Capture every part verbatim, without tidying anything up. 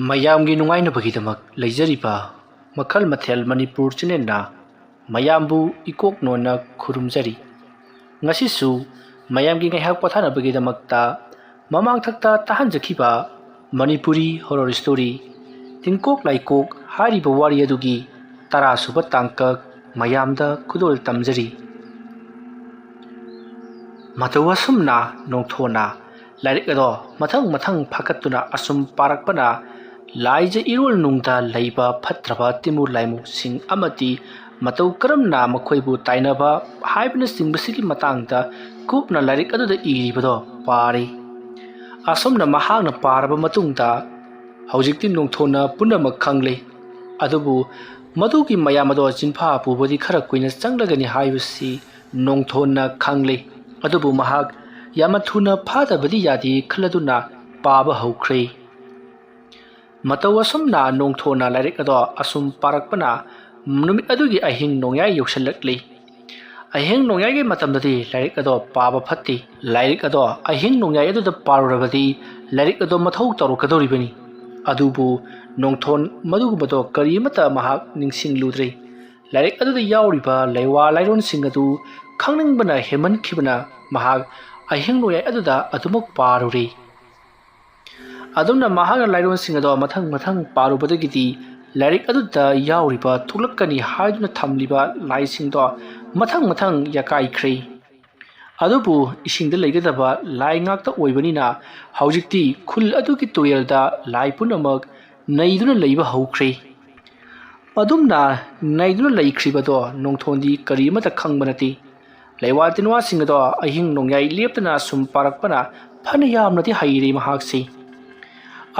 ꯃꯌꯥꯝꯒꯤ ꯅꯨꯡꯉꯥꯏꯅꯕꯒꯤꯗꯃꯛ ꯂꯩꯖꯔꯤꯕ ꯃꯈꯜ ꯃꯊꯦꯜ ꯃꯅꯤꯄꯨꯔ ꯆꯦꯅꯦꯜꯅ ꯃꯌꯥꯝꯕꯨ ꯏꯀꯣꯛ ꯅꯣꯟꯅ ꯈꯨꯔꯨꯝꯖꯔꯤ꯫ ꯉꯁꯤꯁꯨ ꯃꯌꯥꯝꯒꯤ ꯉꯥꯏꯍꯥꯛ ꯄꯣꯊꯥꯅꯕꯒꯤꯗꯃꯛꯇ ꯃꯃꯥꯡꯊꯛꯇ ꯇꯥꯍꯟꯖꯈꯤꯕ ꯃꯅꯤꯄꯨꯔꯤ ꯍꯣꯔꯣꯔ ꯁ꯭ꯇꯣꯔꯤ ꯇꯤꯟꯀꯣꯛ ꯂꯥꯏꯀꯣꯛ ꯍꯥꯏꯔꯤꯕ ꯋꯥꯔꯤ ꯑꯗꯨꯒꯤ ꯇꯔꯥꯁꯨꯕ ꯇꯥꯡꯀꯛ ꯃꯌꯥꯝꯗ ꯈꯨꯗꯣꯜ ꯇꯝꯖꯔꯤ꯫ ꯃꯇꯧ ꯑꯁꯨꯝꯅ ꯅꯣꯡꯊꯣꯟꯅ ꯂꯥꯏꯔꯤꯛ ꯑꯗꯣ ꯃꯊꯪ ꯃꯊꯪ ꯐꯥꯀꯠꯇꯨꯅ ꯑꯁꯨꯝ ꯄꯥꯔꯛꯄꯅ ꯂꯥꯏꯖ ꯏꯔꯣꯜ ꯅꯨꯡꯗ ꯂꯩꯕ ꯐꯠꯇ꯭ꯔꯕ ꯇꯤꯃꯨ ꯂꯥꯏꯃꯨꯁꯤꯡ ꯑꯃꯗꯤ ꯃꯇꯧ ꯀꯔꯝꯅ ꯃꯈꯣꯏꯕꯨ ꯇꯥꯏꯅꯕ ꯍꯥꯏꯕꯅꯆꯤꯡꯕꯁꯤꯒꯤ ꯃꯇꯥꯡꯗ ꯀꯨꯞꯅ ꯂꯥꯏꯔꯤꯛ ꯑꯗꯨꯗ ꯏꯔꯤꯕꯗꯣ ꯄꯥꯔꯤ꯫ ꯑꯁꯨꯝꯅ ꯃꯍꯥꯛꯅ ꯄꯥꯔꯕ ꯃꯇꯨꯡꯗ ꯍꯧꯖꯤꯛꯇꯤ ꯅꯣꯡꯊꯣꯟꯅ ꯄꯨꯝꯅꯃꯛ ꯈꯪꯂꯦ꯫ ꯑꯗꯨꯕꯨ ꯃꯗꯨꯒꯤ ꯃꯌꯥꯝ ꯑꯗꯣ ꯆꯤꯟꯐꯥ ꯄꯨꯕꯗꯤ ꯈꯔ ꯀꯨꯏꯅ ꯆꯪꯂꯒꯅꯤ ꯍꯥꯏꯕꯁꯤ ꯅꯣꯡꯊꯣꯟꯅ ꯈꯪꯂꯦ꯫ ꯑꯗꯨꯕꯨ ꯃꯍꯥꯛ ꯌꯥꯝꯅ ꯊꯨꯅ ꯐꯥꯗꯕꯗꯤ ꯌꯥꯗꯦ ꯈꯜꯂꯗꯨꯅ ꯄꯥꯕ ꯍꯧꯈ꯭ꯔꯦ꯫ ꯃꯇꯧ ꯑꯁꯨꯝꯅ ꯅꯣꯡꯊꯣꯟꯅ ꯂꯥꯏꯔꯤꯛ ꯑꯗꯣ ꯑꯁꯨꯝ ꯄꯥꯔꯛꯄꯅ ꯅꯨꯃꯤꯠ ꯑꯗꯨꯒꯤ ꯑꯍꯤꯡ ꯅꯣꯡꯌꯥꯏ ꯌꯧꯁꯤꯜꯂꯛꯂꯤ꯫ ꯑꯍꯤꯡ ꯅꯣꯡꯌꯥꯏꯒꯤ ꯃꯇꯝꯗꯗꯤ ꯂꯥꯏꯔꯤꯛ ꯑꯗꯣ ꯄꯥꯕ ꯐꯠꯇꯦ꯫ ꯂꯥꯏꯔꯤꯛ ꯑꯗꯣ ꯑꯍꯤꯡ ꯅꯣꯡꯌꯥꯏ ꯑꯗꯨꯗ ꯄꯥꯔꯨꯔꯕꯗꯤ ꯂꯥꯏꯔꯤꯛ ꯑꯗꯣ ꯃꯊꯧ ꯇꯧꯔꯛꯀꯗꯧꯔꯤꯕꯅꯤ꯫ ꯑꯗꯨꯕꯨ ꯅꯣꯡꯊꯣꯟ ꯃꯗꯨꯒꯨꯝꯕꯗꯣ ꯀꯔꯤꯃꯠꯇ ꯃꯍꯥꯛ ꯅꯤꯡꯁꯤꯡꯂꯨꯗ꯭ꯔꯦ꯫ ꯂꯥꯏꯔꯤꯛ ꯑꯗꯨꯗ ꯌꯥꯎꯔꯤꯕ ꯂꯩꯋꯥ ꯂꯥꯏꯔꯣꯟꯁꯤꯡ ꯑꯗꯨ ꯈꯪꯅꯤꯡꯕꯅ ꯍꯦꯟꯃꯟꯈꯤꯕꯅ ꯃꯍꯥꯛ ꯑꯍꯤꯡ ꯅꯣꯡꯌꯥꯏ ꯑꯗꯨꯗ ꯑꯗꯨꯃꯛ ꯄꯥꯔꯨꯔꯦ꯫ ꯑꯗꯨꯝꯅ ꯃꯍꯥꯛꯅ ꯂꯥꯏꯔꯣꯟꯁꯤꯡ ꯑꯗꯣ ꯃꯊꯪ ꯃꯊꯪ ꯄꯥꯔꯨꯕꯗꯒꯤꯗꯤ ꯂꯥꯏꯔꯤꯛ ꯑꯗꯨꯗ ꯌꯥꯎꯔꯤꯕ ꯊꯣꯛꯂꯛꯀꯅꯤ ꯍꯥꯏꯗꯨꯅ ꯊꯝꯂꯤꯕ ꯂꯥꯏꯁꯤꯡꯗꯣ ꯃꯊꯪ ꯃꯊꯪ ꯌꯥꯀꯥꯏꯈ꯭ꯔꯦ꯫ ꯑꯗꯨꯕꯨ ꯏꯁꯤꯡꯗ ꯂꯩꯒꯗꯕ ꯂꯥꯏ ꯉꯥꯛꯇ ꯑꯣꯏꯕꯅꯤꯅ ꯍꯧꯖꯤꯛꯇꯤ ꯈꯨꯜ ꯑꯗꯨꯒꯤ ꯇꯨꯔꯦꯜꯗ ꯂꯥꯏ ꯄꯨꯝꯅꯃꯛ ꯅꯩꯗꯨꯅ ꯂꯩꯕ ꯍꯧꯈ꯭ꯔꯦ꯫ ꯑꯗꯨꯝꯅ ꯅꯩꯗꯨꯅ ꯂꯩꯈ꯭ꯔꯤꯕꯗꯣ ꯅꯣꯡꯊꯣꯟꯗꯤ ꯀꯔꯤ ꯑꯃꯠꯇ ꯈꯪꯕ ꯅꯠꯇꯦ꯫ ꯂꯩꯋꯥ ꯇꯤꯟꯋꯥꯁꯤꯡ ꯑꯗꯣ ꯑꯍꯤꯡ ꯅꯣꯡꯌꯥꯏ ꯂꯦꯞꯇꯅ ꯁꯨꯝ ꯄꯥꯔꯛꯄꯅ ꯐꯅ ꯌꯥꯝꯅꯗꯤ ꯍꯩꯔꯦ ꯃꯍꯥꯛꯁꯤ꯫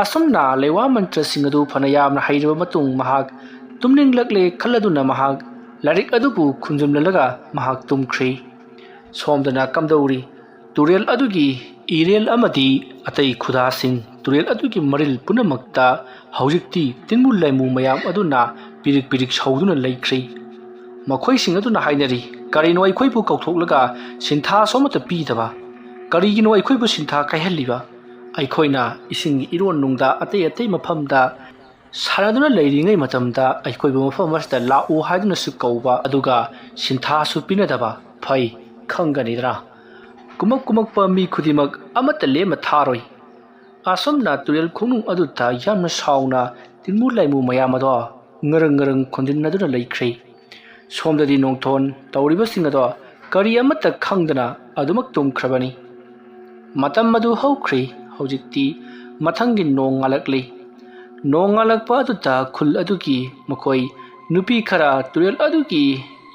ꯑꯁꯨꯝꯅ ꯂꯩꯋꯥ ꯃꯟꯇ꯭ꯔꯁꯤꯡ ꯑꯗꯨ ꯐꯅ ꯌꯥꯝꯅ ꯍꯩꯔꯕ ꯃꯇꯨꯡ ꯃꯍꯥꯛ ꯇꯨꯝꯅꯤꯡꯂꯛꯂꯦ ꯈꯜꯂꯗꯨꯅ ꯃꯍꯥꯛ ꯂꯥꯏꯔꯤꯛ ꯑꯗꯨꯕꯨ ꯈꯨꯝꯖꯤꯜꯂꯒ ꯃꯍꯥꯛ ꯇꯨꯝꯈ꯭ꯔꯦ꯫ ꯁꯣꯝꯗꯅ ꯀꯝꯗꯧꯔꯤ? ꯇꯨꯔꯦꯜ ꯑꯗꯨꯒꯤ ꯏꯔꯦꯜ ꯑꯃꯗꯤ ꯑꯇꯩ ꯈꯨꯗꯥꯁꯤꯡ, ꯇꯨꯔꯦꯜ ꯑꯗꯨꯒꯤ ꯃꯔꯤꯜ ꯄꯨꯝꯅꯃꯛꯇ ꯍꯧꯖꯤꯛꯇꯤ ꯇꯤꯟꯃꯨ ꯂꯥꯏꯃꯨ ꯃꯌꯥꯝ ꯑꯗꯨꯅ ꯄꯤꯔꯤꯛ ꯄꯤꯔꯤꯛ ꯁꯧꯗꯨꯅ ꯂꯩꯈ꯭ꯔꯦ꯫ ꯃꯈꯣꯏꯁꯤꯡ ꯑꯗꯨꯅ ꯍꯥꯏꯅꯔꯤ, "ꯀꯔꯤꯅꯣ ꯑꯩꯈꯣꯏꯕꯨ ꯀꯧꯊꯣꯛꯂꯒ ꯁꯤꯟꯊꯥꯁꯨ ꯑꯃꯠꯇ ꯄꯤꯗꯕ? ꯀꯔꯤꯒꯤꯅꯣ ꯑꯩꯈꯣꯏꯕꯨ ꯁꯤꯟꯊꯥ ꯀꯥꯏꯍꯜꯂꯤꯕ? ꯑꯩꯈꯣꯏꯅ ꯏꯁꯤꯡꯒꯤ ꯏꯔꯣꯟ ꯅꯨꯡꯗ ꯑꯇꯩ ꯑꯇꯩ ꯃꯐꯝꯗ ꯁꯥꯟꯅꯗꯨꯅ ꯂꯩꯔꯤꯉꯩ ꯃꯇꯝꯗ ꯑꯩꯈꯣꯏꯕꯨ ꯃꯐꯝ ꯑꯁꯤꯗ ꯂꯥꯛꯎ ꯍꯥꯏꯗꯨꯅꯁꯨ ꯀꯧꯕ, ꯑꯗꯨꯒ ꯁꯤꯟꯊꯥꯁꯨ ꯄꯤꯅꯗꯕ ꯐꯩ, ꯈꯪꯒꯅꯤꯗꯅ꯫ ꯀꯨꯝꯃꯛ ꯀꯨꯝꯃꯛꯄ ꯃꯤ ꯈꯨꯗꯤꯡꯃꯛ ꯑꯃꯠꯇ ꯂꯦꯝꯅ ꯊꯥꯔꯣꯏ꯫ ꯑꯁꯨꯝꯅ ꯇꯨꯔꯦꯜ ꯈꯣꯡꯅꯨꯡ ꯑꯗꯨꯗ ꯌꯥꯝꯅ ꯁꯥꯎꯅ ꯇꯤꯟꯃꯨ ꯂꯥꯏꯃꯨ ꯃꯌꯥꯝ ꯑꯗꯣ ꯉꯔꯪ ꯉꯔꯪ ꯈꯣꯟꯖꯤꯟꯅꯗꯨꯅ ꯂꯩꯈ꯭ꯔꯦ꯫ ꯁꯣꯝꯗꯗꯤ ꯅꯣꯡꯊꯣꯟ ꯇꯧꯔꯤꯕꯁꯤꯡ ꯑꯗꯣ ꯀꯔꯤ ꯑꯃꯠꯇ ꯈꯪꯗꯅ ꯑꯗꯨꯃꯛ ꯇꯨꯝꯈ꯭ꯔꯕꯅꯤ꯫ ꯃꯇꯝ ꯑꯗꯨ ꯍꯧꯈ꯭ꯔꯦ꯫ ꯍꯧꯖꯤꯛꯇꯤ ꯃꯊꯪꯒꯤ ꯅꯣꯡ ꯉꯥꯜꯂꯛꯂꯤ꯫ ꯅꯣꯡ ꯉꯥꯜꯂꯛꯄ ꯑꯗꯨꯗ ꯈꯨꯜ ꯑꯗꯨꯒꯤ ꯃꯈꯣꯏ ꯅꯨꯄꯤ ꯈꯔ ꯇꯨꯔꯦꯜ ꯑꯗꯨꯒꯤ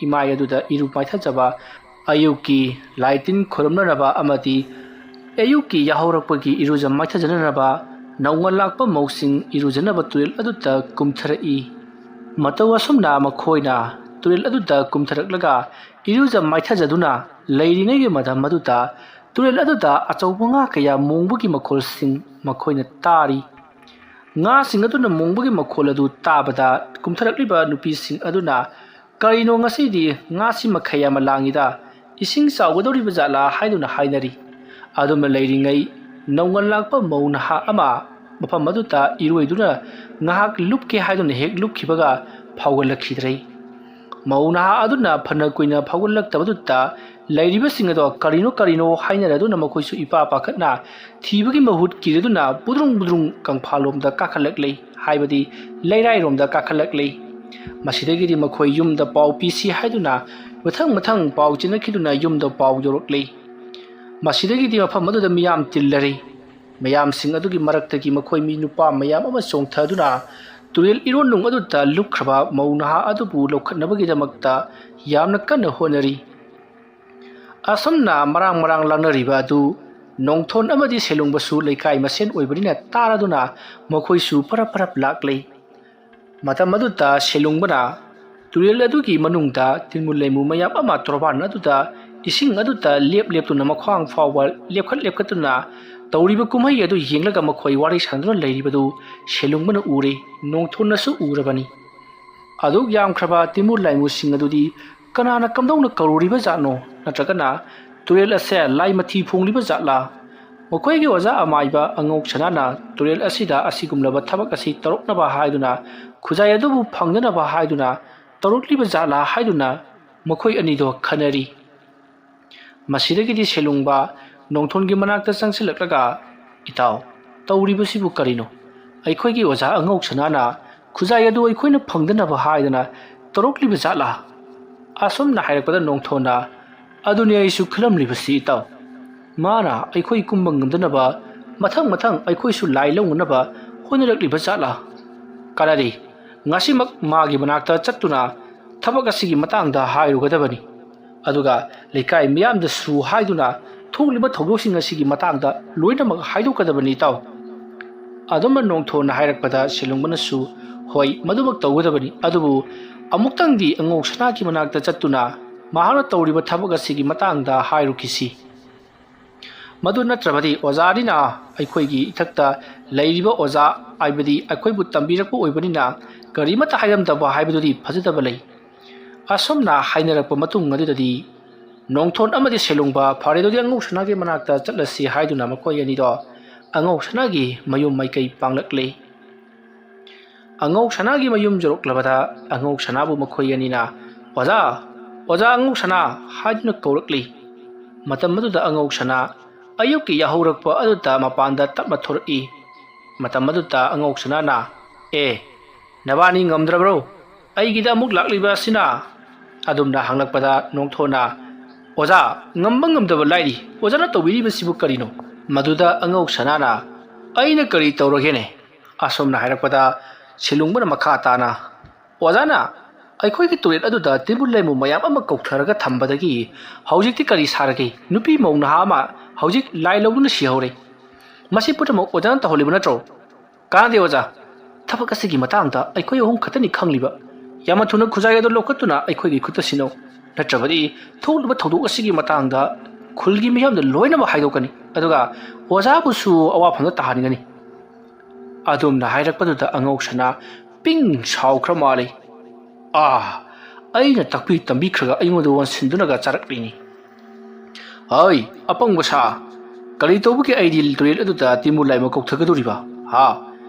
ꯏꯃꯥꯏ ꯑꯗꯨꯗ ꯏꯔꯨ ꯃꯥꯏꯊꯖꯕ, ꯑꯌꯨꯛꯀꯤ ꯂꯥꯏ ꯇꯤꯟ ꯈꯨꯔꯨꯝꯅꯅꯕ ꯑꯃꯗꯤ ꯑꯌꯨꯛꯀꯤ ꯌꯥꯍꯧꯔꯛꯄꯒꯤ ꯏꯔꯨꯖ ꯃꯥꯏꯊꯖꯅꯅꯕ ꯅꯧꯅ ꯂꯥꯛꯄ ꯃꯧꯁꯤꯡ ꯏꯔꯨꯖꯅꯕ ꯇꯨꯔꯦꯜ ꯑꯗꯨꯗ ꯀꯨꯝꯊꯔꯛꯏ꯫ ꯃꯇꯧ ꯑꯁꯨꯝꯅ ꯃꯈꯣꯏꯅ ꯇꯨꯔꯦꯜ ꯑꯗꯨꯗ ꯀꯨꯝꯊꯔꯛꯂꯒ ꯏꯔꯨꯖ ꯃꯥꯏꯊꯖꯗꯨꯅ ꯂꯩꯔꯤꯉꯩꯒꯤ ꯃꯇꯝ ꯑꯗꯨꯗ ꯇꯨꯔꯦꯜ ꯑꯗꯨꯗ ꯑꯆꯧꯕ ꯉꯥ ꯀꯌꯥ ꯃꯣꯡꯕꯒꯤ ꯃꯈꯣꯜꯁꯤꯡ ꯃꯈꯣꯏꯅ ꯇꯥꯔꯤ꯫ ꯉꯥꯁꯤꯡ ꯑꯗꯨꯅ ꯃꯣꯡꯕꯒꯤ ꯃꯈꯣꯜ ꯑꯗꯨ ꯇꯥꯕꯗ ꯀꯨꯝꯊꯔꯛꯂꯤꯕ ꯅꯨꯄꯤꯁꯤꯡ ꯑꯗꯨꯅ, "ꯀꯔꯤꯅꯣ ꯉꯁꯤꯗꯤ ꯉꯥꯁꯤ ꯃꯈꯩ ꯌꯥꯝꯅ ꯂꯥꯡꯉꯤꯗ, ꯏꯁꯤꯡ ꯆꯥꯎꯒꯗꯧꯔꯤꯕ ꯖꯥꯠꯂꯥ?" ꯍꯥꯏꯗꯨꯅ ꯍꯥꯏꯅꯔꯤ꯫ ꯑꯗꯨꯝꯅ ꯂꯩꯔꯤꯉꯩ ꯅꯧꯅ ꯂꯥꯛꯄ ꯃꯧ ꯅꯍꯥ ꯑꯃ ꯃꯐꯝ ꯑꯗꯨꯗ ꯏꯔꯣꯏꯗꯨꯅ ꯉꯥꯏꯍꯥꯛ ꯂꯨꯞꯀꯦ ꯍꯥꯏꯗꯨꯅ ꯍꯦꯛ ꯂꯨꯞꯈꯤꯕꯒ ꯐꯥꯎꯒꯠꯂꯛꯈꯤꯗ꯭ꯔꯦ꯫ ꯃꯧ ꯅꯍꯥ ꯑꯗꯨꯅ ꯐꯅ ꯀꯨꯏꯅ ꯐꯥꯎꯒꯠꯂꯛꯇꯕꯗꯨꯗ ꯂꯩꯔꯤꯕꯁꯤꯡ ꯑꯗꯣ ꯀꯔꯤꯅꯣ ꯀꯔꯤꯅꯣ ꯍꯥꯏꯅꯔꯗꯨꯅ ꯃꯈꯣꯏꯁꯨ ꯏꯄꯥ ꯄꯥꯈꯠꯅ ꯊꯤꯕꯒꯤ ꯃꯍꯨꯠ ꯀꯤꯔꯗꯨꯅ ꯕꯨꯗ꯭ꯔꯨꯡ ꯕꯨꯗ꯭ꯔꯨꯡ ꯀꯪꯐꯥꯜꯂꯣꯝꯗ ꯀꯥꯈꯠꯂꯛꯂꯦ, ꯍꯥꯏꯕꯗꯤ ꯂꯩꯔꯥꯏꯔꯣꯝꯗ ꯀꯥꯈꯠꯂꯛꯂꯦ꯫ ꯃꯁꯤꯗꯒꯤꯗꯤ ꯃꯈꯣꯏ ꯌꯨꯝꯗ ꯄꯥꯎ ꯄꯤꯁꯤ ꯍꯥꯏꯗꯨꯅ ꯃꯊꯪ ꯃꯊꯪ ꯄꯥꯎ ꯆꯦꯟꯅꯈꯤꯗꯨꯅ ꯌꯨꯝꯗ ꯄꯥꯎ ꯌꯧꯔꯛꯂꯦ꯫ ꯃꯁꯤꯗꯒꯤꯗꯤ ꯃꯐꯝ ꯑꯗꯨꯗ ꯃꯤꯌꯥꯝ ꯇꯤꯜꯂꯔꯦ꯫ ꯃꯌꯥꯝꯁꯤꯡ ꯑꯗꯨꯒꯤ ꯃꯔꯛꯇꯒꯤ ꯃꯈꯣꯏ ꯃꯤ ꯅꯨꯄꯥ ꯃꯌꯥꯝ ꯑꯃ ꯆꯣꯡꯊꯗꯨꯅ ꯇꯨꯔꯦꯜ ꯏꯔꯣꯟꯅꯨꯡ ꯑꯗꯨꯗ ꯂꯨꯞꯈ꯭ꯔꯕ ꯃꯧ ꯅꯍꯥ ꯑꯗꯨꯕꯨ ꯂꯧꯈꯠꯅꯕꯒꯤꯗꯃꯛꯇ ꯌꯥꯝꯅ ꯀꯟꯅ ꯍꯣꯠꯅꯔꯤ꯫ ꯑꯁꯨꯝꯅ ꯃꯔꯥꯡ ꯃꯔꯥꯡ ꯂꯥꯡꯅꯔꯤꯕ ꯑꯗꯨ ꯅꯣꯡꯊꯣꯟ ꯑꯃꯗꯤ ꯁꯦꯂꯨꯡꯕꯁꯨ ꯂꯩꯀꯥꯏ ꯃꯁꯦꯟ ꯑꯣꯏꯕꯅꯤꯅ ꯇꯥꯔꯗꯨꯅ ꯃꯈꯣꯏꯁꯨ ꯄꯔꯞ ꯄꯔꯞ ꯂꯥꯛꯂꯦ꯫ ꯃꯇꯝ ꯑꯗꯨꯗ ꯁꯦꯂꯨꯡꯕꯅ ꯇꯨꯔꯦꯜ ꯑꯗꯨꯒꯤ ꯃꯅꯨꯡꯗ ꯇꯤꯟꯃꯨ ꯂꯩꯃꯨ ꯃꯌꯥꯝ ꯑꯃ ꯇꯣꯔꯕꯥꯟ ꯑꯗꯨꯗ ꯏꯁꯤꯡ ꯑꯗꯨꯗ ꯂꯦꯞ ꯂꯦꯞꯇꯨꯅ ꯃꯈ꯭ꯋꯥꯡ ꯐꯥꯎꯕ ꯂꯦꯞꯈꯠ ꯂꯦꯞꯈꯠꯇꯨꯅ ꯇꯧꯔꯤꯕ ꯀꯨꯝꯍꯩ ꯑꯗꯨ ꯌꯦꯡꯂꯒ ꯃꯈꯣꯏ ꯋꯥꯔꯤ ꯁꯥꯟꯅꯗꯨꯅ ꯂꯩꯔꯤꯕꯗꯨ ꯁꯦꯂꯨꯡꯕꯅ ꯎꯔꯦ, ꯅꯣꯡꯊꯣꯟꯅꯁꯨ ꯎꯔꯕꯅꯤ꯫ ꯑꯗꯨꯛ ꯌꯥꯝꯈ꯭ꯔꯕ ꯇꯤꯟꯃꯨ ꯂꯥꯏꯃꯨꯁꯤꯡ ꯑꯗꯨꯗꯤ ꯀꯅꯥꯅ ꯀꯝꯗꯧꯅ ꯀꯧꯔꯨꯔꯤꯕ ꯖꯥꯠꯅꯣ? ꯅꯠꯇ꯭ꯔꯒꯅ ꯇꯨꯔꯦꯜ ꯑꯁꯦ ꯂꯥꯏ ꯃꯊꯤ ꯐꯣꯡꯂꯤꯕ ꯖꯥꯠꯂꯥ? ꯃꯈꯣꯏꯒꯤ ꯑꯣꯖꯥ ꯑꯃꯥꯏꯕ ꯑꯉꯧ ꯁꯅꯥꯅ ꯇꯨꯔꯦꯜ ꯑꯁꯤꯗ ꯑꯁꯤꯒꯨꯝꯂꯕ ꯊꯕꯛ ꯑꯁꯤ ꯇꯧꯔꯛꯅꯕ ꯍꯥꯏꯗꯨꯅ, ꯈꯨꯖꯥꯏ ꯑꯗꯨꯕꯨ ꯐꯪꯅꯅꯕ ꯍꯥꯏꯗꯨꯅ ꯇꯧꯔꯛꯂꯤꯕ ꯖꯥꯠꯂꯥ ꯍꯥꯏꯗꯨꯅ ꯃꯈꯣꯏ ꯑꯅꯤꯗꯣ ꯈꯟꯅꯔꯤ꯫ ꯃꯁꯤꯗꯒꯤꯗꯤ ꯁꯦꯂꯨꯡꯕ ꯅꯣꯡꯊꯣꯟꯒꯤ ꯃꯅꯥꯛꯇ ꯆꯪꯁꯤꯜꯂꯛꯂꯒ, "ꯏꯇꯥꯎ, ꯇꯧꯔꯤꯕꯁꯤꯕꯨ ꯀꯔꯤꯅꯣ? ꯑꯩꯈꯣꯏꯒꯤ ꯑꯣꯖꯥ ꯑꯉꯧ ꯁꯅꯥꯅ ꯈꯨꯖꯥꯏ ꯑꯗꯨ ꯑꯩꯈꯣꯏꯅ ꯐꯪꯗꯅꯕ ꯍꯥꯏꯗꯅ ꯇꯧꯔꯛꯂꯤꯕ ꯖꯥꯠꯂꯥ?" ꯑꯁꯨꯝꯅ ꯍꯥꯏꯔꯛꯄꯗ ꯅꯣꯡꯊꯣꯟꯅ, "ꯑꯗꯨꯅꯤ ꯑꯩꯁꯨ ꯈꯜꯂꯝꯂꯤꯕꯁꯤ, ꯏꯇꯥꯎ꯫ ꯃꯥꯅ ꯑꯩꯈꯣꯏ ꯀꯨꯝꯕ ꯉꯝꯗꯅꯕ ꯃꯊꯪ ꯃꯊꯪ ꯑꯩꯈꯣꯏꯁꯨ ꯂꯥꯏ ꯂꯧꯅꯅꯕ ꯍꯣꯠꯅꯔꯛꯂꯤꯕ ꯖꯥꯠꯂꯥ? ꯀꯥꯟꯅꯗꯦ, ꯉꯁꯤꯃꯛ ꯃꯥꯒꯤ ꯃꯅꯥꯛꯇ ꯆꯠꯇꯨꯅ ꯊꯕꯛ ꯑꯁꯤꯒꯤ ꯃꯇꯥꯡꯗ ꯍꯥꯏꯔꯨꯒꯗꯕꯅꯤ꯫ ꯑꯗꯨꯒ ꯂꯩꯀꯥꯏ ꯃꯤꯌꯥꯝꯗꯁꯨ ꯍꯥꯏꯗꯨꯅ ꯊꯣꯛꯂꯤꯕ ꯊꯧꯗꯣꯛꯁꯤꯡ ꯑꯁꯤꯒꯤ ꯃꯇꯥꯡꯗ ꯂꯣꯏꯅꯃꯛ ꯍꯥꯏꯗꯣꯛꯀꯗꯕꯅꯤ, ꯏꯇꯥꯎ꯫" ꯑꯗꯨꯝꯅ ꯅꯣꯡꯊꯣꯟꯅ ꯍꯥꯏꯔꯛꯄꯗ ꯁꯦꯂꯨꯡꯕꯅꯁꯨ, "ꯍꯣꯏ, ꯃꯗꯨꯃꯛ ꯇꯧꯒꯗꯕꯅꯤ, ꯑꯗꯨꯕꯨ ꯑꯃꯨꯛꯇꯪꯗꯤ ꯑꯉꯧ ꯁꯅꯥꯒꯤ ꯃꯅꯥꯛꯇ ꯆꯠꯇꯨꯅ ꯃꯍꯥꯛꯅ ꯇꯧꯔꯤꯕ ꯊꯕꯛ ꯑꯁꯤꯒꯤ ꯃꯇꯥꯡꯗ ꯍꯥꯏꯔꯨꯈꯤꯁꯤ꯫ ꯃꯗꯨ ꯅꯠꯇ꯭ꯔꯕꯗꯤ ꯑꯣꯖꯥꯅꯤꯅ ꯑꯩꯈꯣꯏꯒꯤ ꯏꯊꯛꯇ ꯂꯩꯔꯤꯕ ꯑꯣꯖꯥ, ꯍꯥꯏꯕꯗꯤ ꯑꯩꯈꯣꯏꯕꯨ ꯇꯝꯕꯤꯔꯛꯄ ꯑꯣꯏꯕꯅꯤꯅ, ꯀꯔꯤꯃꯠꯇ ꯍꯥꯏꯔꯝꯗꯕ ꯍꯥꯏꯕꯗꯨꯗꯤ ꯐꯖꯗꯕ ꯂꯩ꯫" ꯑꯁꯨꯝꯅ ꯍꯥꯏꯅꯔꯛꯄ ꯃꯇꯨꯡ ꯑꯗꯨꯗꯗꯤ ꯅꯣꯡꯊꯣꯟ ꯑꯃꯗꯤ ꯁꯦꯂꯨꯡꯕ, "ꯐꯔꯦ, ꯑꯗꯨꯗꯤ ꯑꯉꯧ ꯁꯅꯥꯒꯤ ꯃꯅꯥꯛꯇ ꯆꯠꯂꯁꯤ" ꯍꯥꯏꯗꯨꯅ ꯃꯈꯣꯏ ꯑꯅꯤꯗꯣ ꯑꯉꯧ ꯁꯅꯥꯒꯤ ꯃꯌꯨꯝ ꯃꯥꯏꯀꯩ ꯄꯥꯡꯂꯛꯂꯦ꯫ ꯑꯉꯧ ꯁꯅꯥꯒꯤ ꯃꯌꯨꯝ ꯌꯧꯔꯛꯂꯕꯗ ꯑꯉꯧ ꯁꯅꯥꯕꯨ ꯃꯈꯣꯏ ꯑꯅꯤꯅ, "ꯑꯣꯖꯥ, ꯑꯣꯖꯥ ꯑꯉꯧ ꯁꯅꯥ" ꯍꯥꯏꯗꯨꯅ ꯀꯧꯔꯛꯂꯤ꯫ ꯃꯇꯝ ꯑꯗꯨꯗ ꯑꯉꯧ ꯁꯅꯥ ꯑꯌꯨꯛꯀꯤ ꯌꯥꯍꯧꯔꯛꯄ ꯑꯗꯨꯗ ꯃꯄꯥꯟꯗ ꯇꯞꯅ ꯊꯣꯔꯛꯏ꯫ ꯃꯇꯝ ꯑꯗꯨꯗ ꯑꯉꯧ ꯁꯅꯥꯅ, "ꯑꯦ, ꯅꯕꯥꯅꯤ ꯉꯝꯗ꯭ꯔꯕ꯭ꯔꯣ? ꯑꯩꯒꯤꯗ ꯑꯃꯨꯛ ꯂꯥꯛꯂꯤꯕ ꯑꯁꯤꯅ?" ꯑꯗꯨꯝꯅ ꯍꯪꯂꯛꯄꯗ ꯅꯣꯡꯊꯣꯟꯅ, "ꯑꯣꯖꯥ, ꯉꯝꯕ ꯉꯝꯗꯕ ꯂꯥꯏꯔꯤ, ꯑꯣꯖꯥꯅ ꯇꯧꯕꯤꯔꯤꯕꯁꯤꯕꯨ ꯀꯔꯤꯅꯣ?" ꯃꯗꯨꯗ ꯑꯉꯧ ꯁꯅꯥꯅ, "ꯑꯩꯅ ꯀꯔꯤ ꯇꯧꯔꯒꯦꯅꯦ?" ꯑꯁꯨꯝꯅ ꯍꯥꯏꯔꯛꯄꯗ ꯁꯦꯂꯨꯡꯕꯅ ꯃꯈꯥ ꯇꯥꯅ, "ꯑꯣꯖꯥꯅ ꯑꯩꯈꯣꯏꯒꯤ ꯇꯨꯔꯦꯜ ꯑꯗꯨꯗ ꯇꯤꯟꯕꯨ ꯂꯩꯃꯨ ꯃꯌꯥꯝ ꯑꯃ ꯀꯧꯊꯔꯒ ꯊꯝꯕꯗꯒꯤ ꯍꯧꯖꯤꯛꯇꯤ ꯀꯔꯤ ꯁꯥꯔꯒꯦ? ꯅꯨꯄꯤ ꯃꯧ ꯅꯍꯥ ꯑꯃ ꯍꯧꯖꯤꯛ ꯂꯥꯏ ꯂꯧꯗꯨꯅ ꯁꯤꯍꯧꯔꯦ꯫ ꯃꯁꯤ ꯄꯨꯝꯅꯃꯛ ꯑꯣꯖꯥꯅ ꯇꯧꯍꯜꯂꯤꯕ ꯅꯠꯇ꯭ꯔꯣ?" "ꯀꯥꯟꯅꯗꯦ ꯑꯣꯖꯥ, ꯊꯕꯛ ꯑꯁꯤꯒꯤ ꯃꯇꯥꯡꯗ ꯑꯩꯈꯣꯏ ꯑꯍꯨꯝ ꯈꯛꯇꯅꯤ ꯈꯪꯂꯤꯕ꯫ ꯌꯥꯝꯅ ꯊꯨꯅ ꯈꯨꯖꯥꯏ ꯑꯗꯨ ꯂꯧꯈꯠꯇꯨꯅ ꯑꯩꯈꯣꯏꯒꯤ ꯈꯨꯠꯇ ꯁꯤꯟꯅꯧ, ꯅꯠꯇ꯭ꯔꯕꯗꯤ ꯊꯣꯛꯂꯤꯕ ꯊꯧꯗꯣꯛ ꯑꯁꯤꯒꯤ ꯃꯇꯥꯡꯗ ꯈꯨꯜꯒꯤ ꯃꯤꯌꯥꯝꯗ ꯂꯣꯏꯅꯃꯛ ꯍꯥꯏꯗꯣꯛꯀꯅꯤ, ꯑꯗꯨꯒ ꯑꯣꯖꯥꯕꯨꯁꯨ ꯑꯋꯥꯐꯝꯗ ꯇꯥꯍꯟꯒꯅꯤ꯫" ꯑꯗꯨꯝꯅ ꯍꯥꯏꯔꯛꯄꯗꯨꯗ ꯑꯉꯧ ꯁꯅꯥ ꯄꯤꯡ ꯁꯥꯎꯈ꯭ꯔ ꯃꯥꯜꯂꯤ꯫ "ꯑꯥ, ꯑꯩꯅ ꯇꯥꯛꯄꯤ ꯇꯝꯕꯤꯈ꯭ꯔꯒ ꯑꯩꯉꯣꯟꯗ ꯑꯣꯟꯁꯤꯟꯗꯨꯅꯒ ꯆꯥꯔꯛꯂꯤꯅꯤ꯫ ꯍꯣꯏ, ꯑꯄꯪꯕ ꯁꯥ, "ꯀꯔꯤ ꯇꯧꯕꯒꯤ ꯑꯩꯗꯤ ꯇꯨꯔꯦꯜ ꯑꯗꯨꯗ ꯇꯤꯃꯨ ꯂꯥꯏꯃ ꯀꯧꯊꯒꯗꯧꯔꯤꯕ? ꯍꯥ?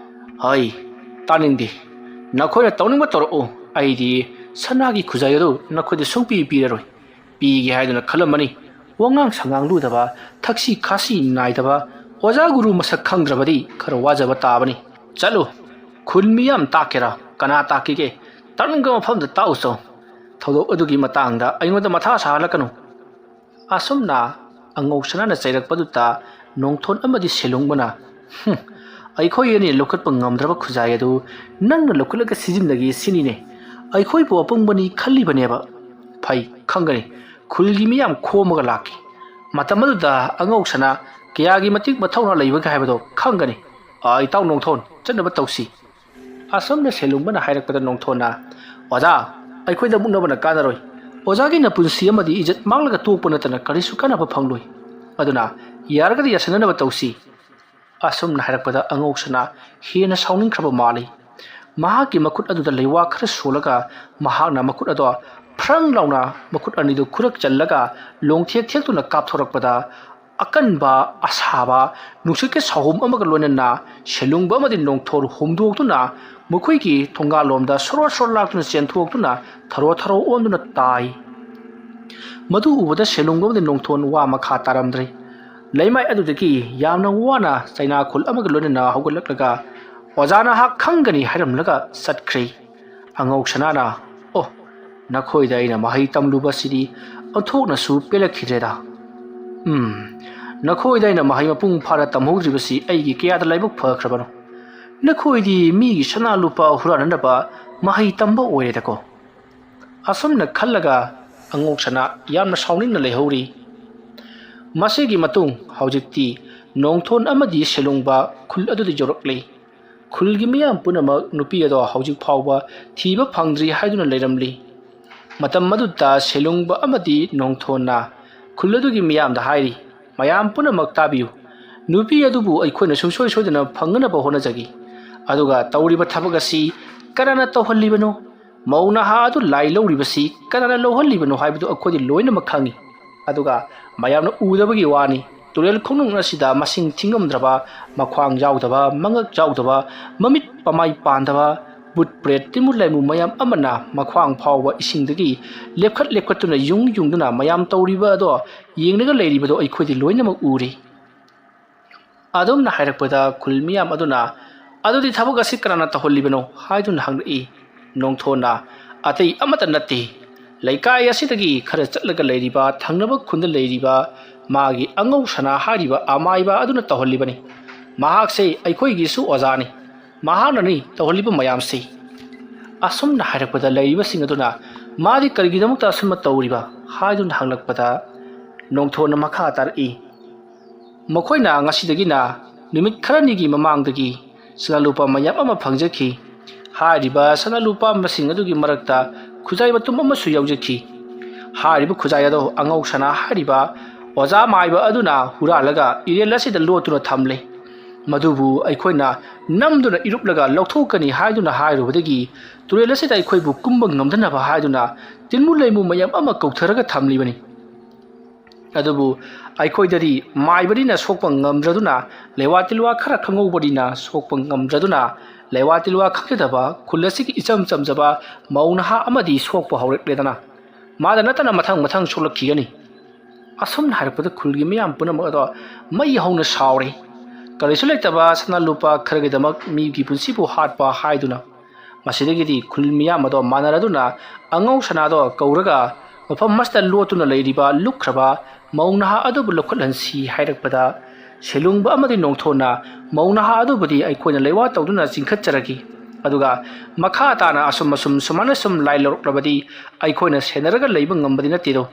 ꯍꯩ, ꯇꯥꯅꯤꯡꯗꯦ꯫ ꯅꯈꯣꯏꯅ ꯇꯧꯅꯤꯡꯕ ꯇꯧꯔꯛꯎ, ꯑꯩꯗꯤ ꯁꯅꯥꯒꯤ ꯈꯨꯖꯥꯏ ꯑꯗꯨ ꯅꯈꯣꯏꯗ ꯁꯨꯡꯄꯤ ꯄꯤꯔꯔꯣꯏ꯫ ꯄꯤꯒꯦ ꯍꯥꯏꯗꯨꯅ ꯈꯜꯂꯝꯕꯅꯤ꯫ ꯋꯥꯉꯥꯡ ꯁꯉꯥꯡ ꯂꯨꯗꯕ, ꯊꯛꯁꯤ ꯈꯥꯁꯤ ꯅꯥꯏꯗꯕ ꯑꯣꯖꯥ ꯒꯨꯔꯨ ꯃꯁꯛ ꯈꯪꯗ꯭ꯔꯕꯗꯤ ꯈꯔ ꯋꯥꯖꯕ ꯇꯥꯕꯅꯤ꯫ ꯆꯠꯂꯨ, ꯈꯨꯜ ꯃꯤꯌꯥꯝ ꯇꯥꯛꯀꯦꯔꯥ? ꯀꯅꯥ ꯇꯥꯛꯈꯤꯒꯦ? ꯇꯥꯛꯅꯤꯡꯕ ꯃꯐꯝꯗ ꯇꯥꯛꯎꯆꯣ꯫ ꯊꯧꯗꯣꯛ ꯑꯗꯨꯒꯤ ꯃꯇꯥꯡꯗ ꯑꯩꯉꯣꯟꯗ ꯃꯊꯥ ꯁꯥꯍꯜꯂꯛꯀꯅꯨ"꯫ ꯑꯁꯨꯝꯅ ꯑꯉꯧ ꯁꯅꯥꯅ ꯆꯩꯔꯛꯄꯗꯨꯗ ꯅꯣꯡꯊꯣꯟ ꯑꯃꯗꯤ ꯁꯦꯂꯨꯡꯕꯅ, "ꯍꯨꯝ, ꯑꯩꯈꯣꯏ ꯑꯅꯤ ꯂꯧꯈꯠꯄ ꯉꯝꯗ꯭ꯔꯕ ꯈꯨꯖꯥꯏ ꯑꯗꯨ ꯅꯪꯅ ꯂꯧꯈꯠꯂꯒ ꯁꯤꯖꯤꯟꯅꯒꯦ ꯁꯤꯅꯤꯅꯦ꯫ ꯑꯩꯈꯣꯏꯕꯨ ꯑꯄꯪꯕꯅꯤ ꯈꯜꯂꯤꯕꯅꯦꯕ꯫ ꯐꯩ, ꯈꯪꯒꯅꯤ꯫ ꯈꯨꯜꯒꯤ ꯃꯤꯌꯥꯝ ꯈꯣꯝꯃꯒ ꯂꯥꯛꯀꯦ꯫ ꯃꯇꯝ ꯑꯗꯨꯗ ꯑꯉꯧ ꯁꯅꯥ ꯀꯌꯥꯒꯤ ꯃꯇꯤꯛ ꯃꯊꯧꯅꯥ ꯂꯩꯕꯒꯦ ꯍꯥꯏꯕꯗꯣ ꯈꯪꯒꯅꯤ꯫ ꯑꯥ, ꯏꯇꯥꯎ ꯅꯣꯡꯊꯣꯟ, ꯆꯠꯅꯕ ꯇꯧꯁꯤ"꯫ ꯑꯁꯨꯝꯅ ꯁꯦꯂꯨꯡꯕꯅ ꯍꯥꯏꯔꯛꯄꯗ ꯅꯣꯡꯊꯣꯟꯅ, "ꯑꯣꯖꯥ, ꯑꯩꯈꯣꯏꯗ ꯃꯨꯛꯅꯕꯅ ꯀꯥꯟꯅꯔꯣꯏ꯫ ꯑꯣꯖꯥꯒꯤ ꯅꯄꯨꯟꯁꯤ ꯑꯃꯗꯤ ꯏꯖꯠ ꯃꯥꯡꯂꯒ ꯇꯣꯛꯄ ꯅꯠꯇꯅ ꯀꯔꯤꯁꯨ ꯀꯥꯟꯅꯕ ꯐꯪꯂꯣꯏ꯫ ꯑꯗꯨꯅ ꯌꯥꯔꯒꯗꯤ ꯌꯥꯁꯤꯟꯅꯅꯕ ꯇꯧꯁꯤ"꯫ ꯑꯁꯨꯝꯅ ꯍꯥꯏꯔꯛꯄꯗ ꯑꯉꯧ ꯁꯅꯥ ꯍꯦꯟꯅ ꯁꯥꯎꯅꯤꯡꯈ꯭ꯔꯕ ꯃꯥꯜꯂꯤ꯫ ꯃꯍꯥꯛꯀꯤ ꯃꯈꯨꯠ ꯑꯗꯨꯗ ꯂꯩꯋꯥ ꯈꯔ ꯁꯣꯜꯂꯒ ꯃꯍꯥꯛꯅ ꯃꯈꯨꯠ ꯑꯗꯣ ꯐ꯭ꯔꯪ ꯂꯥꯎꯅ ꯃꯈꯨꯠ ꯑꯅꯤꯗꯨ ꯈꯨꯔꯛ ꯆꯜꯂꯒ ꯂꯣꯡꯊꯦꯛ ꯊꯦꯛꯇꯨꯅ ꯀꯥꯞꯊꯣꯔꯛꯄꯗ ꯑꯀꯟꯕ, ꯑꯁꯥꯕ ꯅꯨꯡꯁꯤꯠꯀꯤ ꯁꯥꯍꯨꯝ ꯑꯃꯒ ꯂꯣꯏꯅꯅ ꯁꯦꯂꯨꯡꯕ ꯑꯃꯗꯤ ꯅꯣꯡꯊꯣꯟ ꯍꯨꯝꯗꯣꯛꯇꯨꯅ ꯃꯈꯣꯏꯒꯤ ꯊꯣꯡꯒꯥꯜꯂꯣꯝꯗ ꯁꯣꯔꯣ ꯁꯣꯔꯣ ꯂꯥꯛꯇꯨꯅ ꯆꯦꯟꯊꯣꯛꯇꯨꯅ ꯊꯔꯣ ꯊꯔꯣ ꯑꯣꯟꯗꯨꯅ ꯇꯥꯏ꯫ ꯃꯗꯨ ꯎꯕꯗ ꯁꯦꯂꯨꯡꯕ ꯑꯃꯗꯤ ꯅꯣꯡꯊꯣꯟ ꯋꯥ ꯃꯈꯥ ꯇꯥꯔꯝꯗ꯭ꯔꯦ꯫ ꯂꯩꯃꯥꯏ ꯑꯗꯨꯗꯒꯤ ꯌꯥꯝꯅ ꯋꯥꯅ ꯆꯩꯅꯥꯈꯨꯜ ꯑꯃꯒ ꯂꯣꯏꯅꯅ ꯍꯧꯒꯠꯂꯛꯂꯒ "ꯑꯣꯖꯥ ꯅꯍꯥꯛ ꯈꯪꯒꯅꯤ" ꯍꯥꯏꯔꯝꯂꯒ ꯆꯠꯈ꯭ꯔꯦ꯫ ꯑꯉꯧ ꯁꯅꯥꯅ, "ꯑꯣ, ꯅꯈꯣꯏꯗ ꯑꯩꯅ ꯃꯍꯩ ꯇꯝꯂꯨꯕꯁꯤꯗꯤ ꯑꯣꯟꯊꯣꯛꯅꯁꯨ ꯄꯦꯜꯂꯛꯈꯤꯗ꯭ꯔꯦꯗ꯫ ꯎꯝ, ꯅꯈꯣꯏꯗ ꯑꯩꯅ ꯃꯍꯩ ꯃꯄꯨꯡ ꯐꯥꯅ ꯇꯝꯍꯧꯗ꯭ꯔꯤꯕꯁꯤ ꯑꯩꯒꯤ ꯀꯌꯥꯗ ꯂꯥꯏꯕꯛ ꯐꯈ꯭ꯔꯕꯅꯣ꯫ ꯅꯈꯣꯏꯗꯤ ꯃꯤꯒꯤ ꯁꯅꯥ ꯂꯨꯄꯥ ꯍꯨꯔꯥꯟꯅꯅꯕ ꯃꯍꯩ ꯇꯝꯕ ꯑꯣꯏꯔꯦꯗꯀꯣ"꯫ ꯑꯁꯨꯝꯅ ꯈꯜꯂꯒ ꯑꯉꯧ ꯁꯅꯥ ꯌꯥꯝꯅ ꯁꯥꯎꯅꯤꯡꯅ ꯂꯩꯍꯧꯔꯤ꯫ ꯃꯁꯤꯒꯤ ꯃꯇꯨꯡ ꯍꯧꯖꯤꯛꯇꯤ ꯅꯣꯡꯊꯣꯟ ꯑꯃꯗꯤ ꯁꯦꯂꯨꯡꯕ ꯈꯨꯜ ꯑꯗꯨꯗ ꯌꯧꯔꯛꯂꯤ꯫ ꯈꯨꯜꯒꯤ ꯃꯤꯌꯥꯝ ꯄꯨꯝꯅꯃꯛ ꯅꯨꯄꯤ ꯑꯗꯣ ꯍꯧꯖꯤꯛ ꯐꯥꯎꯕ ꯊꯤꯕ ꯐꯪꯗ꯭ꯔꯤ ꯍꯥꯏꯗꯨꯅ ꯂꯩꯔꯝꯂꯤ꯫ ꯃꯇꯝ ꯑꯗꯨꯗ ꯁꯦꯂꯨꯡꯕ ꯑꯃꯗꯤ ꯅꯣꯡꯊꯣꯟꯅ ꯈꯨꯜ ꯑꯗꯨꯒꯤ ꯃꯤꯌꯥꯝꯗ ꯍꯥꯏꯔꯤ, "ꯃꯌꯥꯝ ꯄꯨꯝꯅꯃꯛ ꯇꯥꯕꯤꯌꯨ꯫ ꯅꯨꯄꯤ ꯑꯗꯨꯕꯨ ꯑꯩꯈꯣꯏꯅ ꯁꯨꯡꯁꯣꯏ ꯁꯣꯏꯗꯅ ꯐꯪꯅꯕ ꯍꯣꯠꯅꯖꯒꯦ꯫ ꯑꯗꯨꯒ ꯇꯧꯔꯤꯕ ꯊꯕꯛ ꯑꯁꯤ ꯀꯅꯥꯅ ꯇꯧꯍꯜꯂꯤꯕꯅꯣ? ꯃꯧ ꯅꯍꯥ ꯑꯗꯨ ꯂꯥꯏ ꯂꯧꯔꯤꯕꯁꯤ ꯀꯅꯥꯅ ꯂꯧꯍꯜꯂꯤꯕꯅꯣ ꯍꯥꯏꯕꯗꯨ ꯑꯩꯈꯣꯏꯗꯤ ꯂꯣꯏꯅꯃꯛ ꯈꯪꯏ꯫ ꯑꯗꯨꯒ ꯃꯌꯥꯝꯅ ꯎꯗꯕꯒꯤ ꯋꯥꯅꯤ꯫ ꯇꯨꯔꯦꯜ ꯈꯣꯡꯅꯨꯡ ꯑꯁꯤꯗ ꯃꯁꯤꯡ ꯊꯤꯉꯝꯗ꯭ꯔꯕ, ꯃꯈ꯭ꯋꯥꯡ ꯌꯥꯎꯗꯕ, ꯃꯉꯛ ꯌꯥꯎꯗꯕ, ꯃꯃꯤꯠ ꯄꯃꯥꯏ ꯄꯥꯟꯗꯕ, ꯕꯨꯠ ꯄ꯭ꯔꯦꯠ ꯇꯤꯟꯃꯨ ꯂꯥꯏꯃꯨ ꯃꯌꯥꯝ ꯑꯃꯅ ꯃꯈ꯭ꯋꯥꯡ ꯐꯥꯎꯕ ꯏꯁꯤꯡꯗꯒꯤ ꯂꯦꯞꯈꯠ ꯂꯦꯞꯈꯠꯇꯨꯅ ꯌꯨꯡ ꯌꯨꯡꯗꯨꯅ ꯃꯌꯥꯝ ꯇꯧꯔꯤꯕ ꯑꯗꯣ ꯌꯦꯡꯂꯒ ꯂꯩꯔꯤꯕꯗꯣ ꯑꯩꯈꯣꯏꯗꯤ ꯂꯣꯏꯅꯃꯛ ꯎꯔꯤ꯫ ꯑꯗꯨꯝꯅ ꯍꯥꯏꯔꯛꯄꯗ ꯈꯨꯜ ꯃꯤꯌꯥꯝ ꯑꯗꯨꯅ, "ꯑꯗꯨꯗꯤ ꯊꯕꯛ ꯑꯁꯤ ꯀꯅꯥꯅ ꯇꯧꯍꯜꯂꯤꯕꯅꯣ?" ꯍꯥꯏꯗꯨꯅ ꯍꯪꯂꯛꯏ꯫ ꯅꯣꯡꯊꯣꯟꯅ, "ꯑꯇꯩ ꯑꯃꯠꯇ ꯅꯠꯇꯦ, ꯂꯩꯀꯥꯏ ꯑꯁꯤꯗꯒꯤ ꯈꯔ ꯆꯠꯂꯒ ꯂꯩꯔꯤꯕ ꯊꯪꯅꯕ ꯈꯨꯟꯗ ꯂꯩꯔꯤꯕ ꯃꯥꯒꯤ ꯑꯉꯧ ꯁꯅꯥ ꯍꯥꯏꯔꯤꯕ ꯑꯃꯥꯏꯕ ꯑꯗꯨꯅ ꯇꯧꯍꯜꯂꯤꯕꯅꯤ꯫ ꯃꯍꯥꯛꯁꯦ ꯑꯩꯈꯣꯏꯒꯤꯁꯨ ꯑꯣꯖꯥꯅꯤ꯫ ꯃꯍꯥꯛꯅꯅꯤ ꯇꯧꯍꯜꯂꯤꯕ ꯃꯌꯥꯝꯁꯤ꯫" ꯑꯁꯨꯝꯅ ꯍꯥꯏꯔꯛꯄꯗ ꯂꯩꯔꯤꯕꯁꯤꯡ ꯑꯗꯨꯅ, "ꯃꯥꯗꯤ ꯀꯔꯤꯒꯤꯗꯃꯛꯇ ꯑꯁꯨꯝꯅ ꯇꯧꯔꯤꯕ?" ꯍꯥꯏꯗꯨꯅ ꯍꯪꯂꯛꯄꯗ ꯅꯣꯡꯊꯣꯟꯅ ꯃꯈꯥ ꯇꯥꯔꯛꯏ, "ꯃꯈꯣꯏꯅ ꯉꯁꯤꯗꯒꯤꯅ ꯅꯨꯃꯤꯠ ꯈꯔꯅꯤꯒꯤ ꯃꯃꯥꯡꯗꯒꯤ ꯁꯅꯥ ꯂꯨꯄꯥ ꯃꯌꯥꯝ ꯑꯃ ꯐꯪꯖꯈꯤ꯫ ꯍꯥꯏꯔꯤꯕ ꯁꯅꯥ ꯂꯨꯄꯥ ꯃꯁꯤꯡ ꯑꯗꯨꯒꯤ ꯃꯔꯛꯇ ꯈꯨꯖꯥꯏ ꯃꯇꯨꯝ ꯑꯃꯁꯨ ꯌꯥꯎꯖꯈꯤ꯫ ꯍꯥꯏꯔꯤꯕ ꯈꯨꯖꯥꯏ ꯑꯗꯣ ꯑꯉꯧ ꯁꯅꯥ ꯍꯥꯏꯔꯤꯕ ꯑꯣꯖꯥ ꯃꯥꯏꯕ ꯑꯗꯨꯅ ꯍꯨꯔꯥꯜꯂꯒ ꯏꯔꯦꯜ ꯑꯁꯤꯗ ꯂꯣꯠꯇꯨꯅ ꯊꯝꯂꯦ꯫ ꯃꯗꯨꯕꯨ ꯑꯩꯈꯣꯏꯅ ꯅꯝꯗꯨꯅ ꯏꯔꯨꯞꯂꯒ ꯂꯧꯊꯣꯛꯀꯅꯤ ꯍꯥꯏꯗꯨꯅ ꯍꯥꯏꯔꯨꯕꯗꯒꯤ ꯇꯨꯔꯦꯜ ꯑꯁꯤꯗ ꯑꯩꯈꯣꯏꯕꯨ ꯀꯨꯝꯕ ꯉꯝꯗꯅꯕ ꯍꯥꯏꯗꯨꯅ ꯇꯤꯟꯃꯨ ꯂꯩꯃꯨ ꯃꯌꯥꯝ ꯑꯃ ꯀꯧꯊꯔꯒ ꯊꯝꯂꯤꯕꯅꯤ꯫ ꯑꯗꯨꯕꯨ ꯑꯩꯈꯣꯏꯗꯗꯤ ꯃꯥꯏꯕꯅꯤꯅ ꯁꯣꯛꯄ ꯉꯝꯗ꯭ꯔꯗꯨꯅ, ꯂꯩꯋꯥ ꯇꯤꯜꯋꯥ ꯈꯔ ꯈꯪꯍꯧꯕꯅꯤꯅ ꯁꯣꯛꯄ ꯉꯝꯗ꯭ꯔꯗꯨꯅ, ꯂꯩꯋꯥ ꯇꯤꯜꯋꯥ ꯈꯪꯖꯗꯕ ꯈꯨꯜ ꯑꯁꯤꯒꯤ ꯏꯆꯝ ꯆꯝꯖꯕ ꯃꯧ ꯅꯍꯥ ꯑꯃꯗꯤ ꯁꯣꯛꯄ ꯍꯧꯔꯛꯂꯦꯗꯅ꯫ ꯃꯥꯗ ꯅꯠꯇꯅ ꯃꯊꯪ ꯃꯊꯪ ꯁꯣꯛꯂꯛꯈꯤꯒꯅꯤ꯫" ꯑꯁꯨꯝꯅ ꯍꯥꯏꯔꯛꯄꯗ ꯈꯨꯜꯒꯤ ꯃꯤꯌꯥꯝ ꯄꯨꯝꯅꯃꯛ ꯑꯗꯣ ꯃꯩ ꯍꯧꯅ ꯁꯥꯎꯔꯤ꯫ ꯀꯔꯤꯁꯨ ꯂꯩꯇꯕ ꯁꯅꯥ ꯂꯨꯄꯥ ꯈꯔꯒꯤꯗꯃꯛ ꯃꯤꯒꯤ ꯄꯨꯟꯁꯤꯕꯨ ꯍꯥꯠꯄ ꯍꯥꯏꯗꯨꯅ꯫ ꯃꯁꯤꯗꯒꯤꯗꯤ ꯈꯨꯜ ꯃꯤꯌꯥꯝ ꯑꯗꯣ ꯃꯥꯟꯅꯔꯗꯨꯅ ꯑꯉꯧ ꯁꯅꯥꯗꯣ ꯀꯧꯔꯒ ꯃꯐꯝ ꯑꯃꯁꯤꯗ ꯂꯣꯠꯇꯨꯅ ꯂꯩꯔꯤꯕ ꯂꯨꯞꯈ꯭ꯔꯕ ꯃꯧ ꯅꯍꯥ ꯑꯗꯨꯕꯨ ꯂꯧꯈꯠꯍꯟꯁꯤ ꯍꯥꯏꯔꯛꯄꯗ, ꯁꯦꯂꯨꯡꯕ ꯑꯃꯗꯤ ꯅꯣꯡꯊꯣꯟꯅ ꯃꯧ ꯅꯍꯥ ꯑꯗꯨꯕꯨꯗꯤ ꯑꯩꯈꯣꯏꯅ ꯂꯩꯋꯥ ꯇꯧꯗꯨꯅ ꯆꯤꯡꯈꯠꯆꯔꯒꯦ, ꯑꯗꯨꯒ ꯃꯈꯥ ꯇꯥꯅ ꯑꯁꯨꯝ ꯑꯁꯨꯝ ꯁꯨꯃꯥꯏꯅ ꯁꯨꯝ ꯂꯥꯏ ꯂꯧꯔꯛꯂꯕꯗꯤ ꯑꯩꯈꯣꯏꯅ ꯁꯦꯟꯅꯔꯒ ꯂꯩꯕ ꯉꯝꯕꯗꯤ ꯅꯠꯇꯦꯗꯣ꯫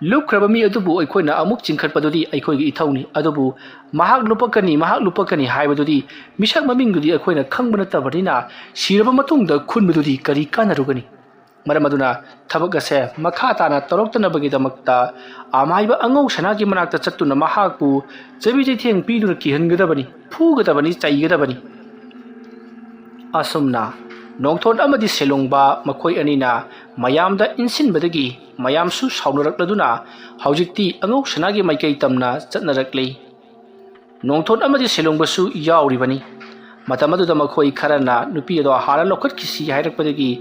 ꯂꯨꯞꯈ꯭ꯔꯕ ꯃꯤ ꯑꯗꯨꯕꯨ ꯑꯩꯈꯣꯏꯅ ꯑꯃꯨꯛ ꯆꯤꯡꯈꯠꯄꯗꯨꯗꯤ ꯑꯩꯈꯣꯏꯒꯤ ꯏꯊꯧꯅꯤ꯫ ꯑꯗꯨꯕꯨ ꯃꯍꯥꯛ ꯂꯨꯞꯄꯛꯀꯅꯤ, ꯃꯍꯥꯛ ꯂꯨꯞꯄꯛꯀꯅꯤ ꯍꯥꯏꯕꯗꯨꯗꯤ ꯃꯤꯁꯛ ꯃꯃꯤꯡꯗꯨꯗꯤ ꯑꯩꯈꯣꯏꯅ ꯈꯪꯕ ꯅꯠꯇꯕꯅꯤꯅ, ꯁꯤꯔꯕ ꯃꯇꯨꯡꯗ ꯈꯨꯟꯕꯗꯨꯗꯤ ꯀꯔꯤ ꯀꯥꯟꯅꯔꯨꯒꯅꯤ? ꯃꯔꯝ ꯑꯗꯨꯅ ꯊꯕꯛ ꯑꯁꯦ ꯃꯈꯥ ꯇꯥꯅ ꯇꯧꯔꯛꯇꯅꯕꯒꯤꯗꯃꯛꯇ ꯑꯃꯥꯏꯕ ꯑꯉꯧ ꯁꯅꯥꯒꯤ ꯃꯅꯥꯛꯇ ꯆꯠꯇꯨꯅ ꯃꯍꯥꯛꯄꯨ ꯆꯩꯕꯤ ꯆꯩꯊꯦꯡ ꯄꯤꯗꯨꯅ ꯀꯤꯍꯟꯒꯗꯕꯅꯤ, ꯐꯨꯒꯗꯕꯅꯤ, ꯆꯩꯒꯗꯕꯅꯤ꯫ ꯑꯁꯨꯝꯅ ꯅꯣꯡꯊꯣꯟ ꯑꯃꯗꯤ ꯁꯦꯂꯨꯡꯕ ꯃꯈꯣꯏ ꯑꯅꯤꯅ ꯃꯌꯥꯝꯗ ꯏꯟꯁꯤꯟꯕꯗꯒꯤ ꯃꯌꯥꯝꯁꯨ ꯁꯥꯎꯅꯔꯛꯂꯗꯨꯅ ꯍꯧꯖꯤꯛꯇꯤ ꯑꯉꯧ ꯁꯅꯥꯒꯤ ꯃꯥꯏꯀꯩ ꯇꯝꯅ ꯆꯠꯅꯔꯛꯂꯤ꯫ ꯅꯣꯡꯊꯣꯟ ꯑꯃꯗꯤ ꯁꯦꯂꯨꯡꯕꯁꯨ ꯌꯥꯎꯔꯤꯕꯅꯤ꯫ ꯃꯇꯝ ꯑꯗꯨꯗ ꯃꯈꯣꯏ ꯈꯔꯅ ꯅꯨꯄꯤ ꯑꯗꯣ ꯍꯥꯟꯅ ꯂꯧꯈꯠꯈꯤꯁꯤ ꯍꯥꯏꯔꯛꯄꯗꯒꯤ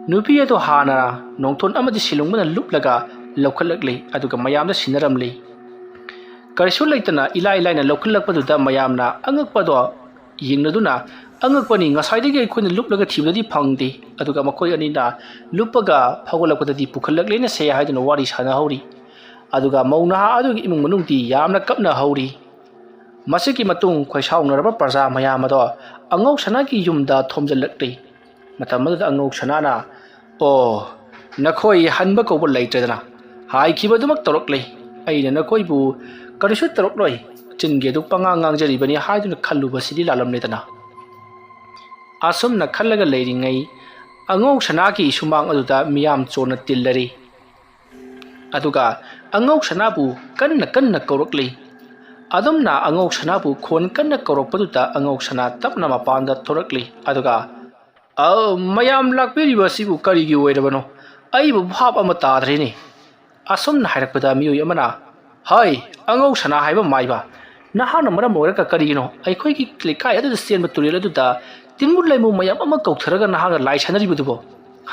ꯅꯨꯄꯤ ꯑꯗꯣ ꯍꯥꯟꯅ ꯅꯣꯡꯊꯣꯟ ꯑꯃꯗꯤ ꯁꯦꯂꯨꯡꯕꯅ ꯂꯨꯞꯂꯒ ꯂꯧꯈꯠꯂꯛꯂꯤ, ꯑꯗꯨꯒ ꯃꯌꯥꯝꯗ ꯁꯤꯟꯅꯔꯝꯂꯤ꯫ ꯀꯔꯤꯁꯨ ꯂꯩꯇꯅ ꯏꯂꯥꯏ ꯂꯥꯏꯅ ꯂꯧꯈꯠꯂꯛꯄꯗꯨꯗ ꯃꯌꯥꯝꯅ ꯑꯉꯛꯄꯗꯣ ꯌꯦꯡꯅꯗꯨꯅ, "ꯑꯉꯛꯄꯅꯤ, ꯉꯁꯥꯏꯗꯒꯤ ꯑꯩꯈꯣꯏꯅ ꯂꯨꯞꯂꯒ ꯊꯤꯕꯗꯗꯤ ꯐꯪꯗꯦ, ꯑꯗꯨꯒ ꯃꯈꯣꯏ ꯑꯅꯤꯅ ꯂꯨꯞꯄꯒ ꯐꯥꯎꯒꯠꯂꯛꯄꯗꯗꯤ ꯄꯨꯈꯠꯂꯛꯂꯦꯅ ꯁꯦ" ꯍꯥꯏꯗꯨꯅ ꯋꯥꯔꯤ ꯁꯥꯟꯅꯍꯧꯔꯤ꯫ ꯑꯗꯨꯒ ꯃꯧ ꯅꯍꯥ ꯑꯗꯨꯒꯤ ꯏꯃꯨꯡ ꯃꯅꯨꯡꯗꯤ ꯌꯥꯝꯅ ꯀꯞꯅꯍꯧꯔꯤ꯫ ꯃꯁꯤꯒꯤ ꯃꯇꯨꯡ ꯈꯣꯏꯁꯥꯎꯅꯔꯕ ꯄ꯭ꯔꯖꯥ ꯃꯌꯥꯝ ꯑꯗꯣ ꯑꯉꯧ ꯁꯅꯥꯒꯤ ꯌꯨꯝꯗ ꯊꯣꯝꯖꯤꯜꯂꯛꯂꯤ꯫ ꯃꯇꯝ ꯑꯗꯨꯗ ꯑꯉꯧ ꯁꯅꯥꯅ, "ꯑꯣ, ꯅꯈꯣꯏ ꯍꯟꯕ ꯀꯧꯕ ꯂꯩꯇ꯭ꯔꯦꯗꯅ, ꯍꯥꯏꯈꯤꯕꯗꯨꯃꯛ ꯇꯧꯔꯛꯂꯦ꯫ ꯑꯩꯅ ꯅꯈꯣꯏꯕꯨ ꯀꯔꯤꯁꯨ ꯇꯧꯔꯛꯂꯣꯏ, ꯆꯤꯟꯒꯤ ꯑꯗꯨ ꯄꯉꯥꯡ ꯉꯥꯡꯖꯔꯤꯕꯅꯤ ꯍꯥꯏꯗꯨꯅ ꯈꯜꯂꯨꯕꯁꯤꯗꯤ ꯂꯥꯜꯂꯝꯂꯦꯗꯅ"꯫ ꯑꯁꯨꯝꯅ ꯈꯜꯂꯒ ꯂꯩꯔꯤꯉꯩ ꯑꯉꯧ ꯁꯅꯥꯒꯤ ꯁꯨꯃꯥꯡ ꯑꯗꯨꯗ ꯃꯤꯌꯥꯝ ꯆꯣꯟꯅ ꯇꯤꯜꯂꯔꯤ꯫ ꯑꯗꯨꯒ ꯑꯉꯧ ꯁꯅꯥꯕꯨ ꯀꯟꯅ ꯀꯟꯅ ꯀꯧꯔꯛꯂꯤ꯫ ꯑꯗꯨꯝꯅ ꯑꯉꯧ ꯁꯅꯥꯕꯨ ꯈꯣꯟ ꯀꯟꯅ ꯀꯧꯔꯛꯄꯗꯨꯗ ꯑꯉꯧ ꯁꯅꯥ ꯇꯞꯅ ꯃꯄꯥꯟꯗ ꯊꯣꯔꯛꯂꯤ꯫ ꯑꯗꯨꯒ, "ꯑ, ꯃꯌꯥꯝ ꯂꯥꯛꯄꯤꯔꯤꯕ ꯑꯁꯤꯕꯨ ꯀꯔꯤꯒꯤ ꯑꯣꯏꯔꯕꯅꯣ? ꯑꯩꯕꯨ ꯚꯥꯞ ꯑꯃ ꯇꯥꯗ꯭ꯔꯦꯅꯦ"꯫ ꯑꯁꯨꯝꯅ ꯍꯥꯏꯔꯛꯄꯗ ꯃꯤꯑꯣꯏ ꯑꯃꯅ, "ꯍꯩ, ꯑꯉꯧ ꯁꯅꯥ ꯍꯥꯏꯕ ꯃꯥꯏꯕ, ꯅꯍꯥꯛꯅ ꯃꯔꯝ ꯑꯣꯏꯔꯒ ꯀꯔꯤꯒꯤꯅꯣ ꯑꯩꯈꯣꯏꯒꯤ ꯂꯩꯀꯥꯏ ꯑꯗꯨꯗ ꯆꯦꯟꯕ ꯇꯨꯔꯦꯜ ꯑꯗꯨꯗ ꯇꯤꯟꯕꯨ ꯂꯩꯃꯨ ꯃꯌꯥꯝ ꯑꯃ ꯀꯧꯊꯔꯒ ꯅꯍꯥꯛꯅ ꯂꯥꯏ ꯁꯥꯟꯅꯔꯤꯕꯗꯨꯕꯣ?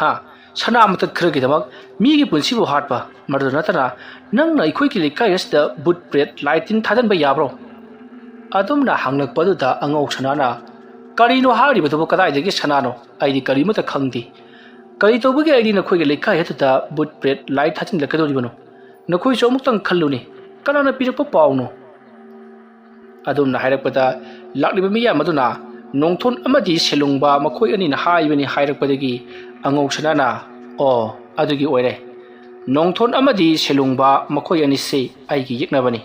ꯍꯥ? ꯁꯅꯥ ꯃꯇꯠ ꯈꯔꯒꯤꯗꯃꯛ ꯃꯤꯒꯤ ꯄꯨꯟꯁꯤꯕꯨ ꯍꯥꯠꯄ? ꯃꯗꯨꯗ ꯅꯠꯇꯅ ꯅꯪꯅ ꯑꯩꯈꯣꯏꯒꯤ ꯂꯩꯀꯥꯏ ꯑꯁꯤꯗ ꯚꯨꯠ ꯄ꯭ꯔꯦꯠ ꯂꯥꯏ ꯇꯤꯟ ꯊꯥꯖꯤꯟꯕ ꯌꯥꯕ꯭ꯔꯣ?" ꯑꯗꯨꯝꯅ ꯍꯪꯂꯛꯄ ꯑꯗꯨꯗ ꯑꯉꯧ ꯁꯅꯥꯅ, "ꯀꯔꯤꯅꯣ ꯍꯥꯏꯔꯤꯕꯗꯨꯕꯨ? ꯀꯗꯥꯏꯗꯒꯤ ꯁꯅꯥꯅꯣ? ꯑꯩꯗꯤ ꯀꯔꯤꯃꯠꯇ ꯈꯪꯗꯦ꯫ ꯀꯔꯤ ꯇꯧꯕꯒꯤ ꯑꯩꯗꯤ ꯅꯈꯣꯏꯒꯤ ꯂꯩꯀꯥꯏ ꯑꯗꯨꯗ ꯚꯨꯠ ꯄ꯭ꯔꯦꯠ ꯂꯥꯏ ꯊꯥꯖꯤꯟꯂꯛꯀꯗꯧꯔꯤꯕꯅꯣ? ꯅꯈꯣꯏꯁꯨ ꯑꯃꯨꯛꯇꯪ ꯈꯜꯂꯨꯅꯦ, ꯀꯅꯥꯅ ꯄꯤꯔꯛꯄ ꯄꯥꯎꯅꯣ?" ꯑꯗꯨꯝꯅ ꯍꯥꯏꯔꯛꯄꯗ ꯂꯥꯛꯂꯤꯕ ꯃꯤꯌꯥꯝ ꯑꯗꯨꯅ ꯅꯣꯡꯊꯣꯟ ꯑꯃꯗꯤ ꯁꯦꯂꯨꯡꯕ ꯃꯈꯣꯏ ꯑꯅꯤꯅ ꯍꯥꯏꯕꯅꯤ ꯍꯥꯏꯔꯛꯄꯗꯒꯤ ꯑꯉꯧ ꯁꯅꯥꯅ, "ꯑꯣ, ꯑꯗꯨꯒꯤ ꯑꯣꯏꯔꯦ꯫ ꯅꯣꯡꯊꯣꯟ ꯑꯃꯗꯤ ꯁꯦꯂꯨꯡꯕ ꯃꯈꯣꯏ ꯑꯅꯤꯁꯤ ꯑꯩꯒꯤ ꯌꯦꯛꯅꯕꯅꯤ꯫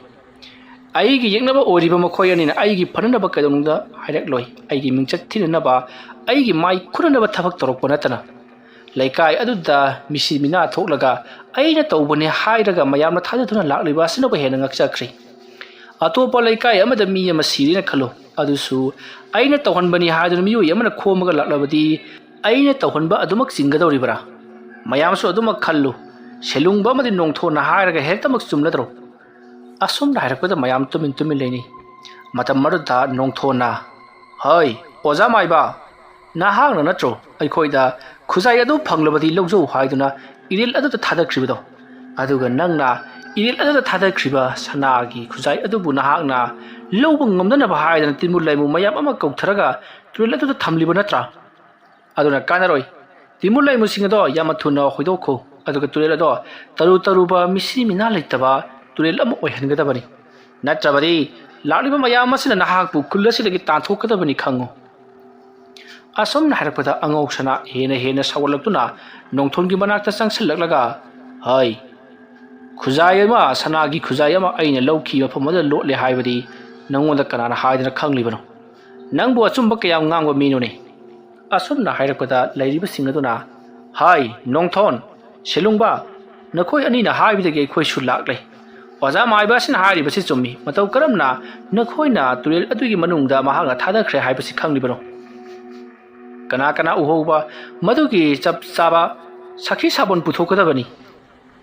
ꯑꯩꯒꯤ ꯌꯦꯛꯅꯕ ꯑꯣꯏꯔꯤꯕ ꯃꯈꯣꯏ ꯑꯅꯤꯅ ꯑꯩꯒꯤ ꯐꯅꯅꯕ ꯀꯩꯗꯧꯅꯨꯡꯗ ꯍꯥꯏꯔꯛꯂꯣꯏ꯫ ꯑꯩꯒꯤ ꯃꯤꯡꯆꯠ ꯊꯤꯅꯅꯕ, ꯑꯩꯒꯤ ꯃꯥꯏ ꯈꯨꯅꯅꯕ ꯊꯕꯛ ꯇꯧꯔꯛꯄ ꯅꯠꯇꯅ꯫ ꯂꯩꯀꯥꯏ ꯑꯗꯨꯗ ꯃꯤꯁꯤ ꯃꯤꯅꯥ ꯊꯣꯛꯂꯒ ꯑꯩꯅ ꯇꯧꯕꯅꯦ ꯍꯥꯏꯔꯒ ꯃꯌꯥꯝꯅ ꯊꯥꯖꯗꯨꯅ ꯂꯥꯛꯂꯤꯕ ꯑꯁꯤꯅꯕꯨ ꯍꯦꯟꯅ ꯉꯛꯆꯈ꯭ꯔꯦ꯫ ꯑꯇꯣꯞꯄ ꯂꯩꯀꯥꯏ ꯑꯃꯗ ꯃꯤ ꯑꯃ ꯁꯤꯔꯦꯅ ꯈꯜꯂꯣ, ꯑꯗꯨꯁꯨ ꯑꯩꯅ ꯇꯧꯍꯟꯕꯅꯤ ꯍꯥꯏꯗꯨꯅ ꯃꯤꯑꯣꯏ ꯑꯃꯅ ꯈꯣꯝꯃꯒ ꯂꯥꯛꯂꯕꯗꯤ ꯑꯩꯅ ꯇꯧꯍꯟꯕ ꯑꯗꯨꯃꯛ ꯆꯤꯡꯒꯗꯧꯔꯤꯕ꯭ꯔꯥ? ꯃꯌꯥꯝꯁꯨ ꯑꯗꯨꯃꯛ ꯈꯜꯂꯨ꯫ ꯁꯦꯂꯨꯡꯕ ꯑꯃꯗꯤ ꯅꯣꯡꯊꯣꯟꯅ ꯍꯥꯏꯔꯒ ꯍꯦꯛꯇꯃꯛ ꯆꯨꯝꯂꯗ꯭ꯔꯣ? ꯑꯁꯨꯝꯅ ꯍꯥꯏꯔꯛꯄꯗ ꯃꯌꯥꯝ ꯇꯨꯃꯤꯟ ꯇꯨꯃꯤꯟ ꯂꯩꯅꯩ꯫ ꯃꯇꯝ ꯑꯗꯨꯗ ꯅꯣꯡꯊꯣꯟꯅ, "ꯍꯣꯏ, ꯑꯣꯖꯥ ꯃꯥꯏꯕ, ꯅꯍꯥꯛꯅ ꯅꯠꯇ꯭ꯔꯣ ꯑꯩꯈꯣꯏꯗ ꯈꯨꯖꯥꯏ ꯑꯗꯨ ꯐꯪꯂꯕꯗꯤ ꯂꯧꯖꯧ ꯍꯥꯏꯗꯨꯅ ꯏꯔꯦꯜ ꯑꯗꯨꯗ ꯊꯥꯗꯈ꯭ꯔꯤꯕꯗꯣ? ꯑꯗꯨꯒ ꯅꯪꯅ ꯏꯔꯦꯜ ꯑꯗꯨꯗ ꯊꯥꯗꯈ꯭ꯔꯤꯕ ꯁꯅꯥꯒꯤ ꯈꯨꯖꯥꯏ ꯑꯗꯨꯕꯨ ꯅꯍꯥꯛꯅ ꯂꯧꯕ ꯉꯝꯅꯅꯕ ꯍꯥꯏꯗꯅ ꯇꯤꯟꯃꯨ ꯂꯩꯃꯨ ꯃꯌꯥꯝ ꯑꯃ ꯀꯧꯊꯔꯒ ꯇꯨꯔꯦꯜ ꯑꯗꯨꯗ ꯊꯝꯂꯤꯕ ꯅꯠꯇ꯭ꯔꯥ? ꯑꯗꯨꯅ ꯀꯥꯟꯅꯔꯣꯏ꯫ ꯇꯤꯟꯃꯨ ꯂꯩꯃꯨꯁꯤꯡ ꯑꯗꯣ ꯌꯥꯝꯅ ꯊꯨꯅ ꯍꯣꯏꯗꯣꯛꯈꯣ꯫ ꯑꯗꯨꯒ ꯇꯨꯔꯦꯜ ꯑꯗꯣ ꯇꯔꯨ ꯇꯔꯨꯕ, ꯃꯤꯁꯤ ꯃꯤꯅꯥ ꯂꯩꯇꯕ ꯇꯨꯔꯦꯜ ꯑꯃ ꯑꯣꯏꯍꯟꯒꯗꯕꯅꯤ꯫ ꯅꯠꯇ꯭ꯔꯕꯗꯤ ꯂꯥꯛꯂꯤꯕ ꯃꯌꯥꯝ ꯑꯁꯤꯅ ꯅꯍꯥꯛꯄꯨ ꯈꯨꯜ ꯑꯁꯤꯗꯒꯤ ꯇꯥꯟꯊꯣꯛꯀꯗꯕꯅꯤ, ꯈꯪꯉꯨ"꯫ ꯑꯁꯨꯝꯅ ꯍꯥꯏꯔꯛꯄꯗ ꯑꯉꯧ ꯁꯅꯥ ꯍꯦꯟꯅ ꯍꯦꯟꯅ ꯁꯥꯎꯒꯠꯂꯛꯇꯨꯅ ꯅꯣꯡꯊꯣꯟꯒꯤ ꯃꯅꯥꯛꯇ ꯆꯪꯁꯤꯜꯂꯛꯂꯒ, "ꯍꯩ, ꯈꯨꯖꯥꯏ ꯑꯃ, ꯁꯅꯥꯒꯤ ꯈꯨꯖꯥꯏ ꯑꯃ ꯑꯩꯅ ꯂꯧꯈꯤ, ꯃꯐꯝ ꯑꯗꯨꯗ ꯂꯣꯠꯂꯦ ꯍꯥꯏꯕꯗꯤ ꯅꯪꯉꯣꯟꯗ ꯀꯅꯥꯅ ꯍꯥꯏꯗꯅ ꯈꯪꯂꯤꯕꯅꯣ? ꯅꯪꯕꯨ ꯑꯆꯨꯝꯕ ꯀꯌꯥꯝ ꯉꯥꯡꯕ ꯃꯤꯅꯣꯅꯦ?" ꯑꯁꯨꯝꯅ ꯍꯥꯏꯔꯛꯄꯗ ꯂꯩꯔꯤꯕꯁꯤꯡ ꯑꯗꯨꯅ, "ꯍꯥꯏ, ꯅꯣꯡꯊꯣꯟ, ꯁꯦꯂꯨꯡꯕ, ꯅꯈꯣꯏ ꯑꯅꯤꯅ ꯍꯥꯏꯕꯗꯒꯤ ꯑꯩꯈꯣꯏꯁꯨ ꯂꯥꯛꯂꯦ꯫ ꯑꯣꯖꯥ ꯃꯥꯏꯕ ꯑꯁꯤꯅ ꯍꯥꯏꯔꯤꯕꯁꯤ ꯆꯨꯝꯃꯤ꯫ ꯃꯇꯧ ꯀꯔꯝꯅ ꯅꯈꯣꯏꯅ ꯇꯨꯔꯦꯜ ꯑꯗꯨꯒꯤ ꯃꯅꯨꯡꯗ ꯃꯍꯥꯛꯅ ꯊꯥꯗꯈ꯭ꯔꯦ ꯍꯥꯏꯕꯁꯤ ꯈꯪꯂꯤꯕꯅꯣ? ꯀꯅꯥ ꯀꯅꯥ ꯎꯍꯧꯕ, ꯃꯗꯨꯒꯤ ꯆꯞ ꯆꯥꯕ ꯁꯥꯈꯤ ꯁꯥꯕꯣꯟ ꯄꯨꯊꯣꯛꯀꯗꯕꯅꯤ"꯫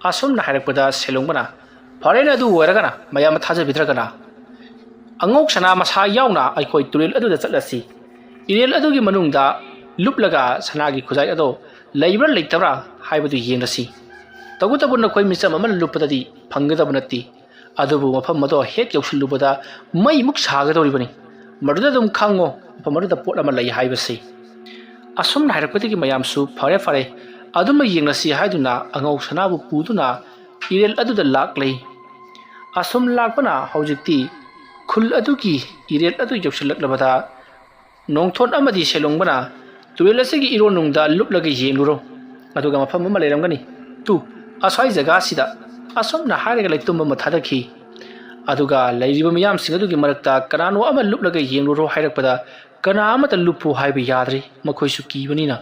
ꯑꯁꯨꯝꯅ ꯍꯥꯏꯔꯛꯄꯗ ꯁꯦꯂꯨꯡꯕꯅ, "ꯐꯔꯦꯅꯦ, ꯑꯗꯨ ꯑꯣꯏꯔꯒꯅ ꯃꯌꯥꯝꯅ ꯊꯥꯖꯕꯤꯗ꯭ꯔꯒꯅ ꯑꯉꯧ ꯁꯅꯥ ꯃꯁꯥ ꯌꯥꯎꯅ ꯑꯩꯈꯣꯏ ꯇꯨꯔꯦꯜ ꯑꯗꯨꯗ ꯆꯠꯂꯁꯤ꯫ ꯏꯔꯦꯜ ꯑꯗꯨꯒꯤ ꯃꯅꯨꯡꯗ ꯂꯨꯞꯂꯒ ꯁꯅꯥꯒꯤ ꯈꯨꯖꯥꯏ ꯑꯗꯣ ꯂꯩꯕ꯭ꯔꯥ ꯂꯩꯇꯕ꯭ꯔꯥ ꯍꯥꯏꯕꯗꯨ ꯌꯦꯡꯂꯁꯤ꯫ ꯇꯧꯕꯇꯕꯨ ꯅꯈꯣꯏ ꯃꯤꯆꯝ ꯑꯃꯅ ꯂꯨꯞꯄꯗꯗꯤ ꯐꯪꯒꯗꯕ ꯅꯠꯇꯦ꯫ ꯑꯗꯨꯕꯨ ꯃꯐꯝ ꯑꯗꯣ ꯍꯦꯛ ꯌꯧꯁꯤꯜꯂꯨꯕꯗ ꯃꯩꯃꯨꯛ ꯁꯥꯒꯗꯧꯔꯤꯕꯅꯤ꯫ ꯃꯗꯨꯗ ꯑꯗꯨꯝ ꯈꯪꯉꯣ, ꯃꯐꯝ ꯑꯗꯨꯗ ꯄꯣꯠ ꯑꯃ ꯂꯩ ꯍꯥꯏꯕꯁꯤ"꯫ ꯑꯁꯨꯝꯅ ꯍꯥꯏꯔꯛꯄꯗꯒꯤ ꯃꯌꯥꯝꯁꯨ "ꯐꯔꯦ, ꯐꯔꯦ, ꯑꯗꯨꯃ ꯌꯦꯡꯂꯁꯤ" ꯍꯥꯏꯗꯨꯅ ꯑꯉꯧ ꯁꯅꯥꯕꯨ ꯄꯨꯗꯨꯅ ꯏꯔꯦꯜ ꯑꯗꯨꯗ ꯂꯥꯛꯂꯦ꯫ ꯑꯁꯨꯝ ꯂꯥꯛꯄꯅ ꯍꯧꯖꯤꯛꯇꯤ ꯈꯨꯜ ꯑꯗꯨꯒꯤ ꯏꯔꯦꯜ ꯑꯗꯨ ꯌꯧꯁꯤꯜꯂꯛꯂꯕꯗ ꯅꯣꯡꯊꯣꯟ ꯑꯃꯗꯤ ꯁꯦꯂꯣꯡꯕꯅ ꯇꯨꯔꯦꯜ ꯑꯁꯤꯒꯤ ꯏꯔꯣꯟꯅꯨꯡꯗ ꯂꯨꯞꯂꯒ ꯌꯦꯡꯂꯨꯔꯣ, ꯑꯗꯨꯒ ꯃꯐꯝ ꯑꯃ ꯂꯩꯔꯝꯒꯅꯤ꯫ ꯇꯨ, ꯑꯁ꯭ꯋꯥꯏ ꯖꯒꯥꯁꯤꯗ, ꯑꯁꯨꯝꯅ ꯍꯥꯏꯔꯒ ꯂꯩꯇꯨꯝ ꯑꯃ ꯊꯥꯗꯈꯤ꯫ ꯑꯗꯨꯒ ꯂꯩꯔꯤꯕ ꯃꯤꯌꯥꯝꯁꯤꯡ ꯑꯗꯨꯒꯤ ꯃꯔꯛꯇ ꯀꯅꯥꯅꯣ ꯑꯃ ꯂꯨꯞꯂꯒ ꯌꯦꯡꯂꯨꯔꯣ ꯍꯥꯏꯔꯛꯄꯗ, ꯀꯅꯥ ꯑꯃꯠꯇ ꯂꯨꯞꯄꯨ ꯍꯥꯏꯕ ꯌꯥꯗ꯭ꯔꯦ, ꯃꯈꯣꯏꯁꯨ ꯀꯤꯕꯅꯤꯅ꯫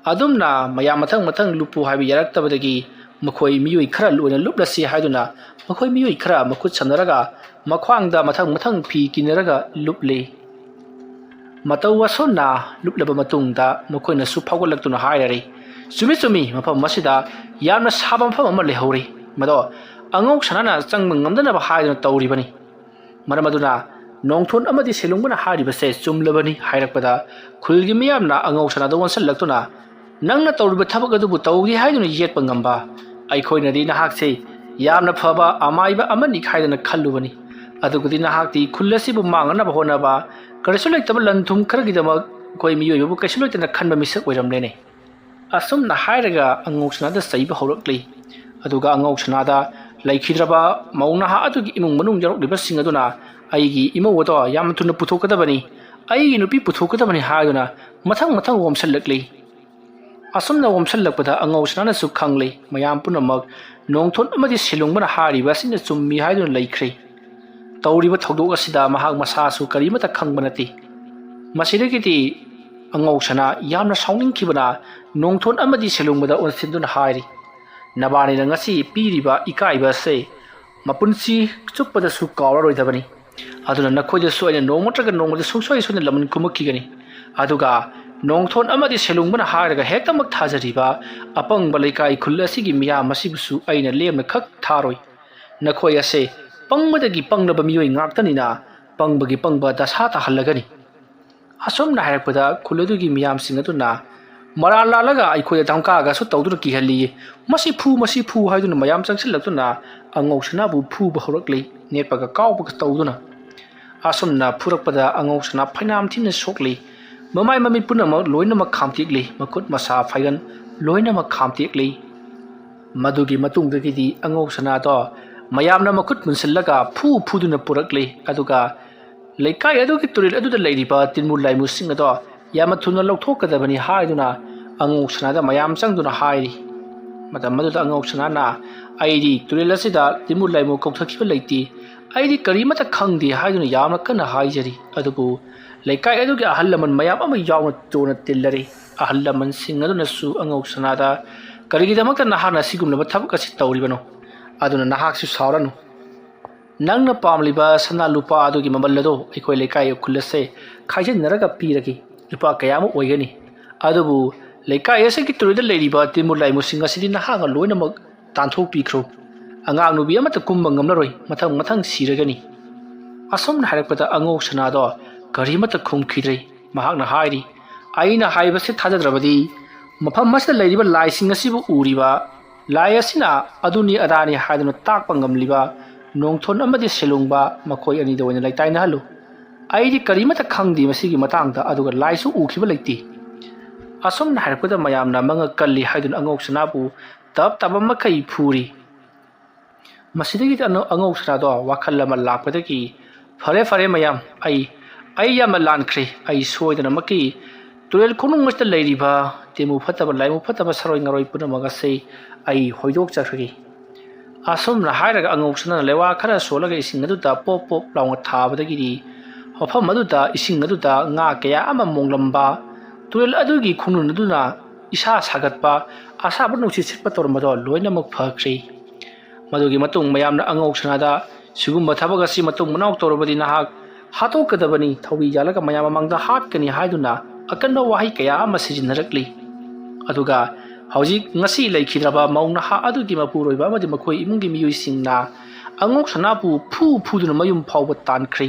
ꯑꯗꯨꯝꯅ ꯃꯌꯥꯝ ꯃꯊꯪ ꯃꯊꯪ ꯂꯨꯞꯄꯨ ꯍꯥꯏꯕ ꯌꯥꯔꯛꯇꯕꯗꯒꯤ ꯃꯈꯣꯏ ꯃꯤꯑꯣꯏ ꯈꯔ ꯑꯣꯏꯅ ꯂꯨꯞꯂꯁꯤ ꯍꯥꯏꯗꯨꯅ ꯃꯈꯣꯏ ꯃꯤꯑꯣꯏ ꯈꯔ ꯃꯈꯨꯠ ꯁꯝꯅꯔꯒ ꯃꯈ꯭ꯋꯥꯡꯗ ꯃꯊꯪ ꯃꯊꯪ ꯐꯤ ꯀꯤꯅꯔꯒ ꯂꯨꯞꯂꯤ꯫ ꯃꯇꯧ ꯑꯁꯨꯝꯅ ꯂꯨꯞꯂꯕ ꯃꯇꯨꯡꯗ ꯃꯈꯣꯏꯅꯁꯨ ꯐꯥꯎꯒꯠꯂꯛꯇꯨꯅ ꯍꯥꯏꯔꯔꯤ, "ꯆꯨꯝꯃꯤ, ꯆꯨꯝꯃꯤ, ꯃꯐꯝ ꯑꯁꯤꯗ ꯌꯥꯝꯅ ꯁꯥꯕ ꯃꯐꯝ ꯑꯃ ꯂꯩꯍꯧꯔꯤ, ꯃꯗꯣ ꯑꯉꯧ ꯁꯅꯥꯅ ꯆꯪꯕ ꯉꯝꯗꯅꯕ ꯍꯥꯏꯗꯨꯅ ꯇꯧꯔꯤꯕꯅꯤ꯫ ꯃꯔꯝ ꯑꯗꯨꯅ ꯅꯣꯡꯊꯣꯟ ꯑꯃꯗꯤ ꯁꯦꯂꯨꯡꯕꯅ ꯍꯥꯏꯔꯤꯕꯁꯦ ꯆꯨꯝꯂꯕꯅꯤ" ꯍꯥꯏꯔꯛꯄꯗ, ꯈꯨꯜꯒꯤ ꯃꯤꯌꯥꯝꯅ ꯑꯉꯧ ꯁꯅꯥꯗ ꯑꯣꯟꯁꯤꯜꯂꯛꯇꯨꯅ, "ꯅꯪꯅ ꯇꯧꯔꯤꯕ ꯊꯕꯛ ꯑꯗꯨꯕꯨ ꯇꯧꯒꯦ ꯍꯥꯏꯗꯨꯅ ꯌꯦꯠꯄ ꯉꯝꯕ? ꯑꯩꯈꯣꯏꯅꯗꯤ ꯅꯍꯥꯛꯁꯦ ꯌꯥꯝꯅ ꯐꯕ ꯑꯃꯥꯏꯕ ꯑꯃꯅꯤ ꯍꯥꯏꯗꯅ ꯈꯜꯂꯨꯕꯅꯤ꯫ ꯑꯗꯨꯒꯗꯤ ꯅꯍꯥꯛꯇꯤ ꯈꯨꯜ ꯑꯁꯤꯕꯨ ꯃꯥꯡꯅꯅꯕ ꯍꯣꯠꯅꯕ, ꯀꯔꯤꯁꯨ ꯂꯩꯇꯕ ꯂꯟ ꯊꯨꯝ ꯈꯔꯒꯤꯗꯃꯛ ꯑꯩꯈꯣꯏ ꯃꯤꯑꯣꯏꯕꯕꯨ ꯀꯩꯁꯨ ꯂꯩꯇꯅ ꯈꯟꯕ ꯃꯤꯁꯛ ꯑꯣꯏꯔꯝꯂꯦꯅꯦ"꯫ ꯑꯁꯨꯝꯅ ꯍꯥꯏꯔꯒ ꯑꯉꯧ ꯁꯅꯥꯗ ꯆꯩꯕ ꯍꯧꯔꯛꯂꯤ꯫ ꯑꯗꯨꯒ ꯑꯉꯧ ꯁꯅꯥꯗ ꯂꯩꯈꯤꯗ꯭ꯔꯕ ꯃꯧ ꯅꯍꯥ ꯑꯗꯨꯒꯤ ꯏꯃꯨꯡ ꯃꯅꯨꯡ ꯌꯥꯎꯔꯛꯂꯤꯕꯁꯤꯡ ꯑꯗꯨꯅ, "ꯑꯩꯒꯤ ꯏꯃꯧ ꯑꯗꯣ ꯌꯥꯝ ꯊꯨꯅ ꯄꯨꯊꯣꯛꯀꯗꯕꯅꯤ, ꯑꯩꯒꯤ ꯅꯨꯄꯤ ꯄꯨꯊꯣꯛꯀꯗꯕꯅꯤ" ꯍꯥꯏꯗꯨꯅ ꯃꯊꯪ ꯃꯊꯪ ꯑꯣꯝꯁꯤꯜꯂꯛꯂꯤ꯫ ꯑꯁꯨꯝꯅ ꯑꯣꯝꯁꯤꯜꯂꯛꯄꯗ ꯑꯉꯧ ꯁꯅꯥꯅꯁꯨ ꯈꯪꯂꯦ, ꯃꯌꯥꯝ ꯄꯨꯝꯅꯃꯛ ꯅꯣꯡꯊꯣꯟ ꯑꯃꯗꯤ ꯁꯦꯂꯨꯡꯕꯅ ꯍꯥꯏꯔꯤꯕ ꯑꯁꯤꯅ ꯆꯨꯝꯃꯤ ꯍꯥꯏꯗꯨꯅ ꯂꯩꯈ꯭ꯔꯦ꯫ ꯇꯧꯔꯤꯕ ꯊꯧꯗꯣꯛ ꯑꯁꯤꯗ ꯃꯍꯥꯛ ꯃꯁꯥꯁꯨ ꯀꯔꯤꯃꯠꯇ ꯈꯪꯕ ꯅꯠꯇꯦ꯫ ꯃꯁꯤꯗꯒꯤꯗꯤ ꯑꯉꯧ ꯁꯅꯥ ꯌꯥꯝꯅ ꯁꯥꯎꯅꯤꯡꯈꯤꯕꯅ ꯅꯣꯡꯊꯣꯟ ꯑꯃꯗꯤ ꯁꯦꯂꯨꯡꯕꯗ ꯑꯣꯟꯁꯤꯟꯗꯨꯅ ꯍꯥꯏꯔꯤ, "ꯅꯕꯥꯅꯤꯅ ꯉꯁꯤ ꯄꯤꯔꯤꯕ ꯏꯀꯥꯏꯕ ꯑꯁꯦ ꯃꯄꯨꯟꯁꯤ ꯆꯨꯞꯄꯗꯁꯨ ꯀꯥꯎꯔꯔꯣꯏꯗꯕꯅꯤ꯫ ꯑꯗꯨꯅ ꯅꯈꯣꯏꯗꯁꯨ ꯑꯩꯅ ꯅꯣꯡꯃ ꯅꯠꯇ꯭ꯔꯒ ꯅꯣꯡꯃꯗꯤ ꯁꯨꯡꯁꯣꯏ ꯁꯣꯏꯗꯅ ꯂꯃꯟ ꯈꯨꯝꯃꯛꯈꯤꯒꯅꯤ꯫ ꯑꯗꯨꯒ ꯅꯣꯡꯊꯣꯟ ꯑꯃꯗꯤ ꯁꯦꯂꯨꯡꯕꯅ ꯍꯥꯏꯔꯒ ꯍꯦꯛꯇꯃꯛ ꯊꯥꯖꯔꯤꯕ ꯑꯄꯪꯕ ꯂꯩꯀꯥꯏ ꯈꯨꯜ ꯑꯁꯤꯒꯤ ꯃꯤꯌꯥꯝ ꯑꯁꯤꯕꯨꯁꯨ ꯑꯩꯅ ꯂꯦꯝꯅ ꯈꯛ ꯊꯥꯔꯣꯏ꯫ ꯅꯈꯣꯏ ꯑꯁꯦ ꯄꯪꯕꯗꯒꯤ ꯄꯪꯂꯕ ꯃꯤꯑꯣꯏ ꯉꯥꯛꯇꯅꯤꯅ ꯄꯪꯕꯒꯤ ꯄꯪꯕ ꯗꯁꯥ ꯇꯥꯍꯜꯂꯒꯅꯤ"꯫ ꯑꯁꯨꯝꯅ ꯍꯥꯏꯔꯛꯄꯗ ꯈꯨꯜ ꯑꯗꯨꯒꯤ ꯃꯤꯌꯥꯝꯁꯤꯡ ꯑꯗꯨꯅ ꯃꯔꯥꯜ ꯂꯥꯜꯂꯒ ꯑꯩꯈꯣꯏꯗ ꯙꯝꯀꯥꯒꯁꯨ ꯇꯧꯗꯨꯅ ꯀꯤꯍꯜꯂꯤ, "ꯃꯁꯤ ꯐꯨ, ꯃꯁꯤ ꯐꯨ" ꯍꯥꯏꯗꯨꯅ ꯃꯌꯥꯝ ꯆꯪꯁꯤꯜꯂꯛꯇꯨꯅ ꯑꯉꯧ ꯁꯅꯥꯕꯨ ꯐꯨꯕ ꯍꯧꯔꯛꯂꯤ, ꯅꯦꯠꯄꯒ ꯀꯥꯎꯕꯒ ꯇꯧꯗꯨꯅ꯫ ꯑꯁꯨꯝꯅ ꯐꯨꯔꯛꯄꯗ ꯑꯉꯧ ꯁꯅꯥ ꯐꯩꯅꯥꯝ ꯊꯤꯅ ꯁꯣꯛꯂꯤ꯫ ꯃꯃꯥꯏ ꯃꯃꯤꯠ ꯄꯨꯝꯅꯃꯛ ꯂꯣꯏꯅꯃꯛ ꯈꯥꯝꯇꯦꯛꯂꯤ, ꯃꯈꯨꯠ ꯃꯁꯥ ꯐꯥꯏꯒꯟ ꯂꯣꯏꯅꯃꯛ ꯈꯥꯝꯇꯦꯛꯂꯤ꯫ ꯃꯗꯨꯒꯤ ꯃꯇꯨꯡꯗꯒꯤꯗꯤ ꯑꯉꯧ ꯁꯅꯥꯗꯣ ꯃꯌꯥꯝꯅ ꯃꯈꯨꯠ ꯄꯨꯟꯁꯤꯜꯂꯒ ꯐꯨ ꯐꯨꯗꯨꯅ ꯄꯨꯔꯛꯂꯤ꯫ ꯑꯗꯨꯒ ꯂꯩꯀꯥꯏ ꯑꯗꯨꯒꯤ ꯇꯨꯔꯦꯜ ꯑꯗꯨꯗ ꯂꯩꯔꯤꯕ ꯇꯤꯟꯃꯨ ꯂꯥꯏꯃꯨꯁꯤꯡ ꯑꯗꯣ ꯌꯥꯝꯅ ꯊꯨꯅ ꯂꯧꯊꯣꯛꯀꯗꯕꯅꯤ ꯍꯥꯏꯗꯨꯅ ꯑꯉꯧ ꯁꯅꯥꯗ ꯃꯌꯥꯝ ꯆꯪꯗꯨꯅ ꯍꯥꯏꯔꯤ꯫ ꯃꯇꯝ ꯑꯗꯨꯗ ꯑꯉꯧ ꯁꯅꯥꯅ, "ꯑꯩꯗꯤ ꯇꯨꯔꯦꯜ ꯑꯁꯤꯗ ꯇꯤꯟꯃꯨ ꯂꯥꯏꯃꯨ ꯀꯧꯊꯈꯤꯕ ꯂꯩꯇꯦ, ꯑꯩꯗꯤ ꯀꯔꯤꯃꯠꯇ ꯈꯪꯗꯦ" ꯍꯥꯏꯗꯨꯅ ꯌꯥꯝꯅ ꯀꯟꯅ ꯍꯥꯏꯖꯔꯤ꯫ ꯑꯗꯨꯕꯨ ꯂꯩꯀꯥꯏ ꯑꯗꯨꯒꯤ ꯑꯍꯜ ꯂꯃꯟ ꯃꯌꯥꯝ ꯑꯃ ꯌꯥꯎꯅ ꯆꯣꯟꯅ ꯇꯤꯜꯂꯔꯤ꯫ ꯑꯍꯜ ꯂꯃꯟꯁꯤꯡ ꯑꯗꯨꯅꯁꯨ ꯑꯉꯧ ꯁꯅꯥꯗ, "ꯀꯔꯤꯒꯤꯗꯃꯛꯇ ꯅꯍꯥꯛꯅ ꯑꯁꯤꯒꯨꯝꯂꯕ ꯊꯕꯛ ꯑꯁꯤ ꯇꯧꯔꯤꯕꯅꯣ? ꯑꯗꯨꯅ ꯅꯍꯥꯛꯁꯨ ꯁꯥꯎꯔꯅꯨ꯫ "ꯅꯪꯅ ꯄꯥꯝꯂꯤꯕ ꯁꯅꯥ ꯂꯨꯄꯥ ꯑꯗꯨꯒꯤ ꯃꯃꯜ ꯑꯗꯣ ꯑꯩꯈꯣꯏ ꯂꯩꯀꯥꯏ ꯈꯨꯜ ꯑꯁꯦ ꯈꯥꯏꯖꯤꯟꯅꯔꯒ ꯄꯤꯔꯒꯦ꯫ ꯂꯨꯄꯥ ꯀꯌꯥꯃꯨꯛ ꯑꯣꯏꯒꯅꯤ? ꯑꯗꯨꯕꯨ ꯂꯩꯀꯥꯏ ꯑꯁꯤꯒꯤ ꯇꯨꯔꯦꯜꯗ ꯂꯩꯔꯤꯕ ꯇꯤꯃꯨ ꯂꯥꯏꯃꯨꯁꯤꯡ ꯑꯁꯤꯗꯤ ꯅꯍꯥꯛꯅ ꯂꯣꯏꯅꯃꯛ ꯇꯥꯟꯊꯣꯛꯄꯤꯈ꯭ꯔꯣ꯫ ꯑꯉꯥꯡ ꯅꯨꯄꯤ ꯑꯃꯠꯇ ꯀꯨꯝꯕ ꯉꯝꯂꯔꯣꯏ, ꯃꯊꯪ ꯃꯊꯪ ꯁꯤꯔꯒꯅꯤ"꯫ ꯑꯁꯨꯝꯅ ꯍꯥꯏꯔꯛꯄꯗ ꯑꯉꯧ ꯁꯅꯥꯗꯣ ꯀꯔꯤꯃꯠꯇ ꯈꯨꯝꯈꯤꯗ꯭ꯔꯦ꯫ ꯃꯍꯥꯛꯅ ꯍꯥꯏꯔꯤ, "ꯑꯩꯅ ꯍꯥꯏꯕꯁꯤ ꯊꯥꯖꯗ꯭ꯔꯕꯗꯤ ꯃꯐꯝ ꯑꯁꯤꯗ ꯂꯩꯔꯤꯕ ꯂꯥꯏꯁꯤꯡ ꯑꯁꯤꯕꯨ ꯎꯔꯤꯕ ꯂꯥꯏ ꯑꯁꯤꯅ ꯑꯗꯨꯅꯤ ꯑꯗꯥꯅꯤ ꯍꯥꯏꯗꯨꯅ ꯇꯥꯛꯄ ꯉꯝꯂꯤꯕ ꯅꯣꯡꯊꯣꯟ ꯑꯃꯗꯤ ꯁꯦꯂꯨꯡꯕ ꯃꯈꯣꯏ ꯑꯅꯤꯗ ꯑꯣꯏꯅ ꯂꯩꯇꯥꯏꯅꯍꯜꯂꯨ꯫ ꯑꯩꯗꯤ ꯀꯔꯤꯃꯠꯇ ꯈꯪꯗꯦ ꯃꯁꯤꯒꯤ ꯃꯇꯥꯡꯗ, ꯑꯗꯨꯒ ꯂꯥꯏꯁꯨ ꯎꯈꯤꯕ ꯂꯩꯇꯦ"꯫ ꯑꯁꯨꯝꯅ ꯍꯥꯏꯔꯛꯄꯗ ꯃꯌꯥꯝꯅ ꯃꯉꯛ ꯀꯜꯂꯤ ꯍꯥꯏꯗꯨꯅ ꯑꯉꯧ ꯁꯅꯥꯕꯨ ꯇꯞ ꯇꯞꯄ ꯃꯈꯩ ꯐꯨꯔꯤ꯫ ꯃꯁꯤꯗꯒꯤꯗꯤ ꯑꯅꯧ-, ꯑꯉꯧ ꯁꯅꯥꯗꯣ ꯋꯥꯈꯜ ꯑꯃ ꯂꯥꯛꯄꯗꯒꯤ, "ꯐꯔꯦ, ꯐꯔꯦ ꯃꯌꯥꯝ, ꯑꯩ, ꯑꯩ ꯌꯥꯝꯅ ꯂꯥꯟꯈ꯭ꯔꯦ, ꯑꯩ ꯁꯣꯏꯗꯅꯃꯛꯀꯤ ꯇꯨꯔꯦꯜ ꯈꯣꯡꯅꯨꯡ ꯑꯁꯤꯗ ꯂꯩꯔꯤꯕ ꯇꯤꯃꯨ ꯐꯠꯇꯕ, ꯂꯥꯏꯃꯨ ꯐꯠꯇꯕ, ꯁꯥꯔꯣꯏ ꯉꯥꯔꯣꯏ ꯄꯨꯝꯅꯃꯛ ꯑꯁꯤ ꯑꯩ ꯍꯣꯏꯗꯣꯛꯆꯈ꯭ꯔꯒꯦ"꯫ ꯑꯁꯨꯝꯅ ꯍꯥꯏꯔꯒ ꯑꯉꯧ ꯁꯅꯥꯅ ꯂꯩꯋꯥ ꯈꯔ ꯁꯣꯜꯂꯒ ꯏꯁꯤꯡ ꯑꯗꯨꯗ ꯄꯣꯞ ꯄꯣꯞ ꯂꯥꯎꯅ ꯊꯥꯕꯗꯒꯤꯗꯤ ꯃꯐꯝ ꯑꯗꯨꯗ ꯏꯁꯤꯡ ꯑꯗꯨꯗ ꯉꯥ ꯀꯌꯥ ꯑꯃ ꯃꯣꯡꯂꯝꯕ, ꯇꯨꯔꯦꯜ ꯑꯗꯨꯒꯤ ꯈꯣꯡꯅꯨꯡ ꯑꯗꯨꯅ ꯏꯁꯥ ꯁꯥꯒꯠꯄ, ꯑꯁꯥꯕ ꯅꯨꯡꯁꯤꯠ ꯁꯤꯠꯄ ꯇꯧꯔꯝꯕꯗꯣ ꯂꯣꯏꯅꯃꯛ ꯐꯈ꯭ꯔꯦ꯫ ꯃꯗꯨꯒꯤ ꯃꯇꯨꯡ ꯃꯌꯥꯝꯅ ꯑꯉꯧ ꯁꯅꯥꯗ, "ꯁꯤꯒꯨꯝꯕ ꯊꯕꯛ ꯑꯁꯤ ꯃꯇꯨꯡ ꯃꯅꯥꯎ ꯇꯧꯔꯕꯗꯤ ꯅꯍꯥꯛ ꯍꯥꯠꯇꯣꯛꯀꯗꯕꯅꯤ, ꯊꯧꯔꯤ ꯌꯥꯜꯂꯒ ꯃꯌꯥꯝ ꯃꯃꯥꯡꯗ ꯍꯥꯠꯀꯅꯤ" ꯍꯥꯏꯗꯨꯅ ꯑꯀꯟꯕ ꯋꯥꯍꯩ ꯀꯌꯥ ꯑꯃ ꯁꯤꯖꯤꯟꯅꯔꯛꯂꯤ꯫ ꯑꯗꯨꯒ ꯍꯧꯖꯤꯛ ꯉꯁꯤ ꯂꯩꯈꯤꯗ꯭ꯔꯕ ꯃꯧ ꯅꯍꯥ ꯑꯗꯨꯒꯤ ꯃꯄꯨꯔꯣꯏꯕ ꯑꯃꯗꯤ ꯃꯈꯣꯏ ꯏꯃꯨꯡꯒꯤ ꯃꯤꯑꯣꯏꯁꯤꯡꯅ ꯑꯉꯧ ꯁꯅꯥꯕꯨ ꯐꯨ ꯐꯨꯗꯨꯅ ꯃꯌꯨꯝ ꯐꯥꯎꯕ ꯇꯥꯟꯈ꯭ꯔꯦ꯫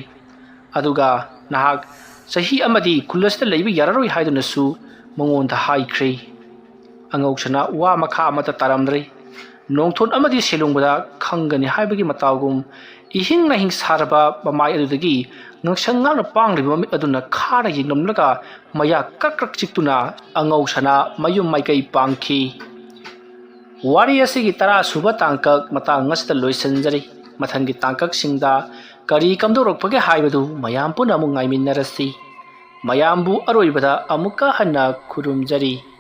ꯑꯗꯨꯒ ꯅꯍꯥꯛ ꯆꯍꯤ ꯑꯃꯗꯤ ꯈꯨꯜ ꯑꯁꯤꯗ ꯂꯩꯕ ꯌꯥꯔꯔꯣꯏ ꯍꯥꯏꯗꯨꯅꯁꯨ ꯃꯉꯣꯟꯗ ꯍꯥꯏꯈ꯭ꯔꯦ꯫ ꯑꯉꯧ ꯁꯅꯥ ꯋꯥ ꯃꯈꯥ ꯑꯃꯠꯇ ꯇꯥꯔꯝꯗ꯭ꯔꯦ꯫ ꯅꯣꯡꯊꯣꯟ ꯑꯃꯗꯤ ꯁꯦꯂꯨꯡꯕꯗ ꯈꯪꯒꯅꯤ ꯍꯥꯏꯕꯒꯤ ꯃꯇꯥꯎꯒꯨꯝ ꯏꯍꯤꯡ ꯅꯥꯍꯤꯡ ꯁꯥꯔꯕ ꯃꯃꯥꯏ ꯑꯗꯨꯗꯒꯤ ꯉꯛꯁꯪ ꯉꯥꯡꯅ ꯄꯥꯡꯂꯤꯕ ꯃꯃꯤꯠ ꯑꯗꯨꯅ ꯈꯥꯅ ꯌꯦꯡꯂꯝꯂꯒ ꯃꯌꯥ ꯀ꯭ꯔꯛ ꯀ꯭ꯔꯛ ꯆꯤꯛꯇꯨꯅ ꯑꯉꯧ ꯁꯅꯥ ꯃꯌꯨꯝ ꯃꯥꯏꯀꯩ ꯄꯥꯡꯈꯤ꯫ ꯋꯥꯔꯤ ꯑꯁꯤꯒꯤ ꯇꯔꯥ ꯁꯨꯕ ꯇꯥꯡꯀꯛ ꯃꯇꯥꯡ ꯑꯁꯤꯗ ꯂꯣꯏꯁꯤꯟꯖꯔꯤ꯫ ꯃꯊꯪꯒꯤ ꯇꯥꯡꯀꯛꯁꯤꯡꯗ ꯀꯔꯤ ꯀꯝꯗꯧꯔꯛꯄꯒꯦ ꯍꯥꯏꯕꯗꯨ ꯃꯌꯥꯝ ꯄꯨꯟꯅ ꯑꯃꯨꯛ ꯉꯥꯏꯃꯤꯟꯅꯔꯁꯤ꯫ ꯃꯌꯥꯝꯕꯨ ꯑꯔꯣꯏꯕꯗ ꯑꯃꯨꯛꯀ ꯍꯟꯅ ꯈꯨꯔꯨꯝꯖꯔꯤ꯫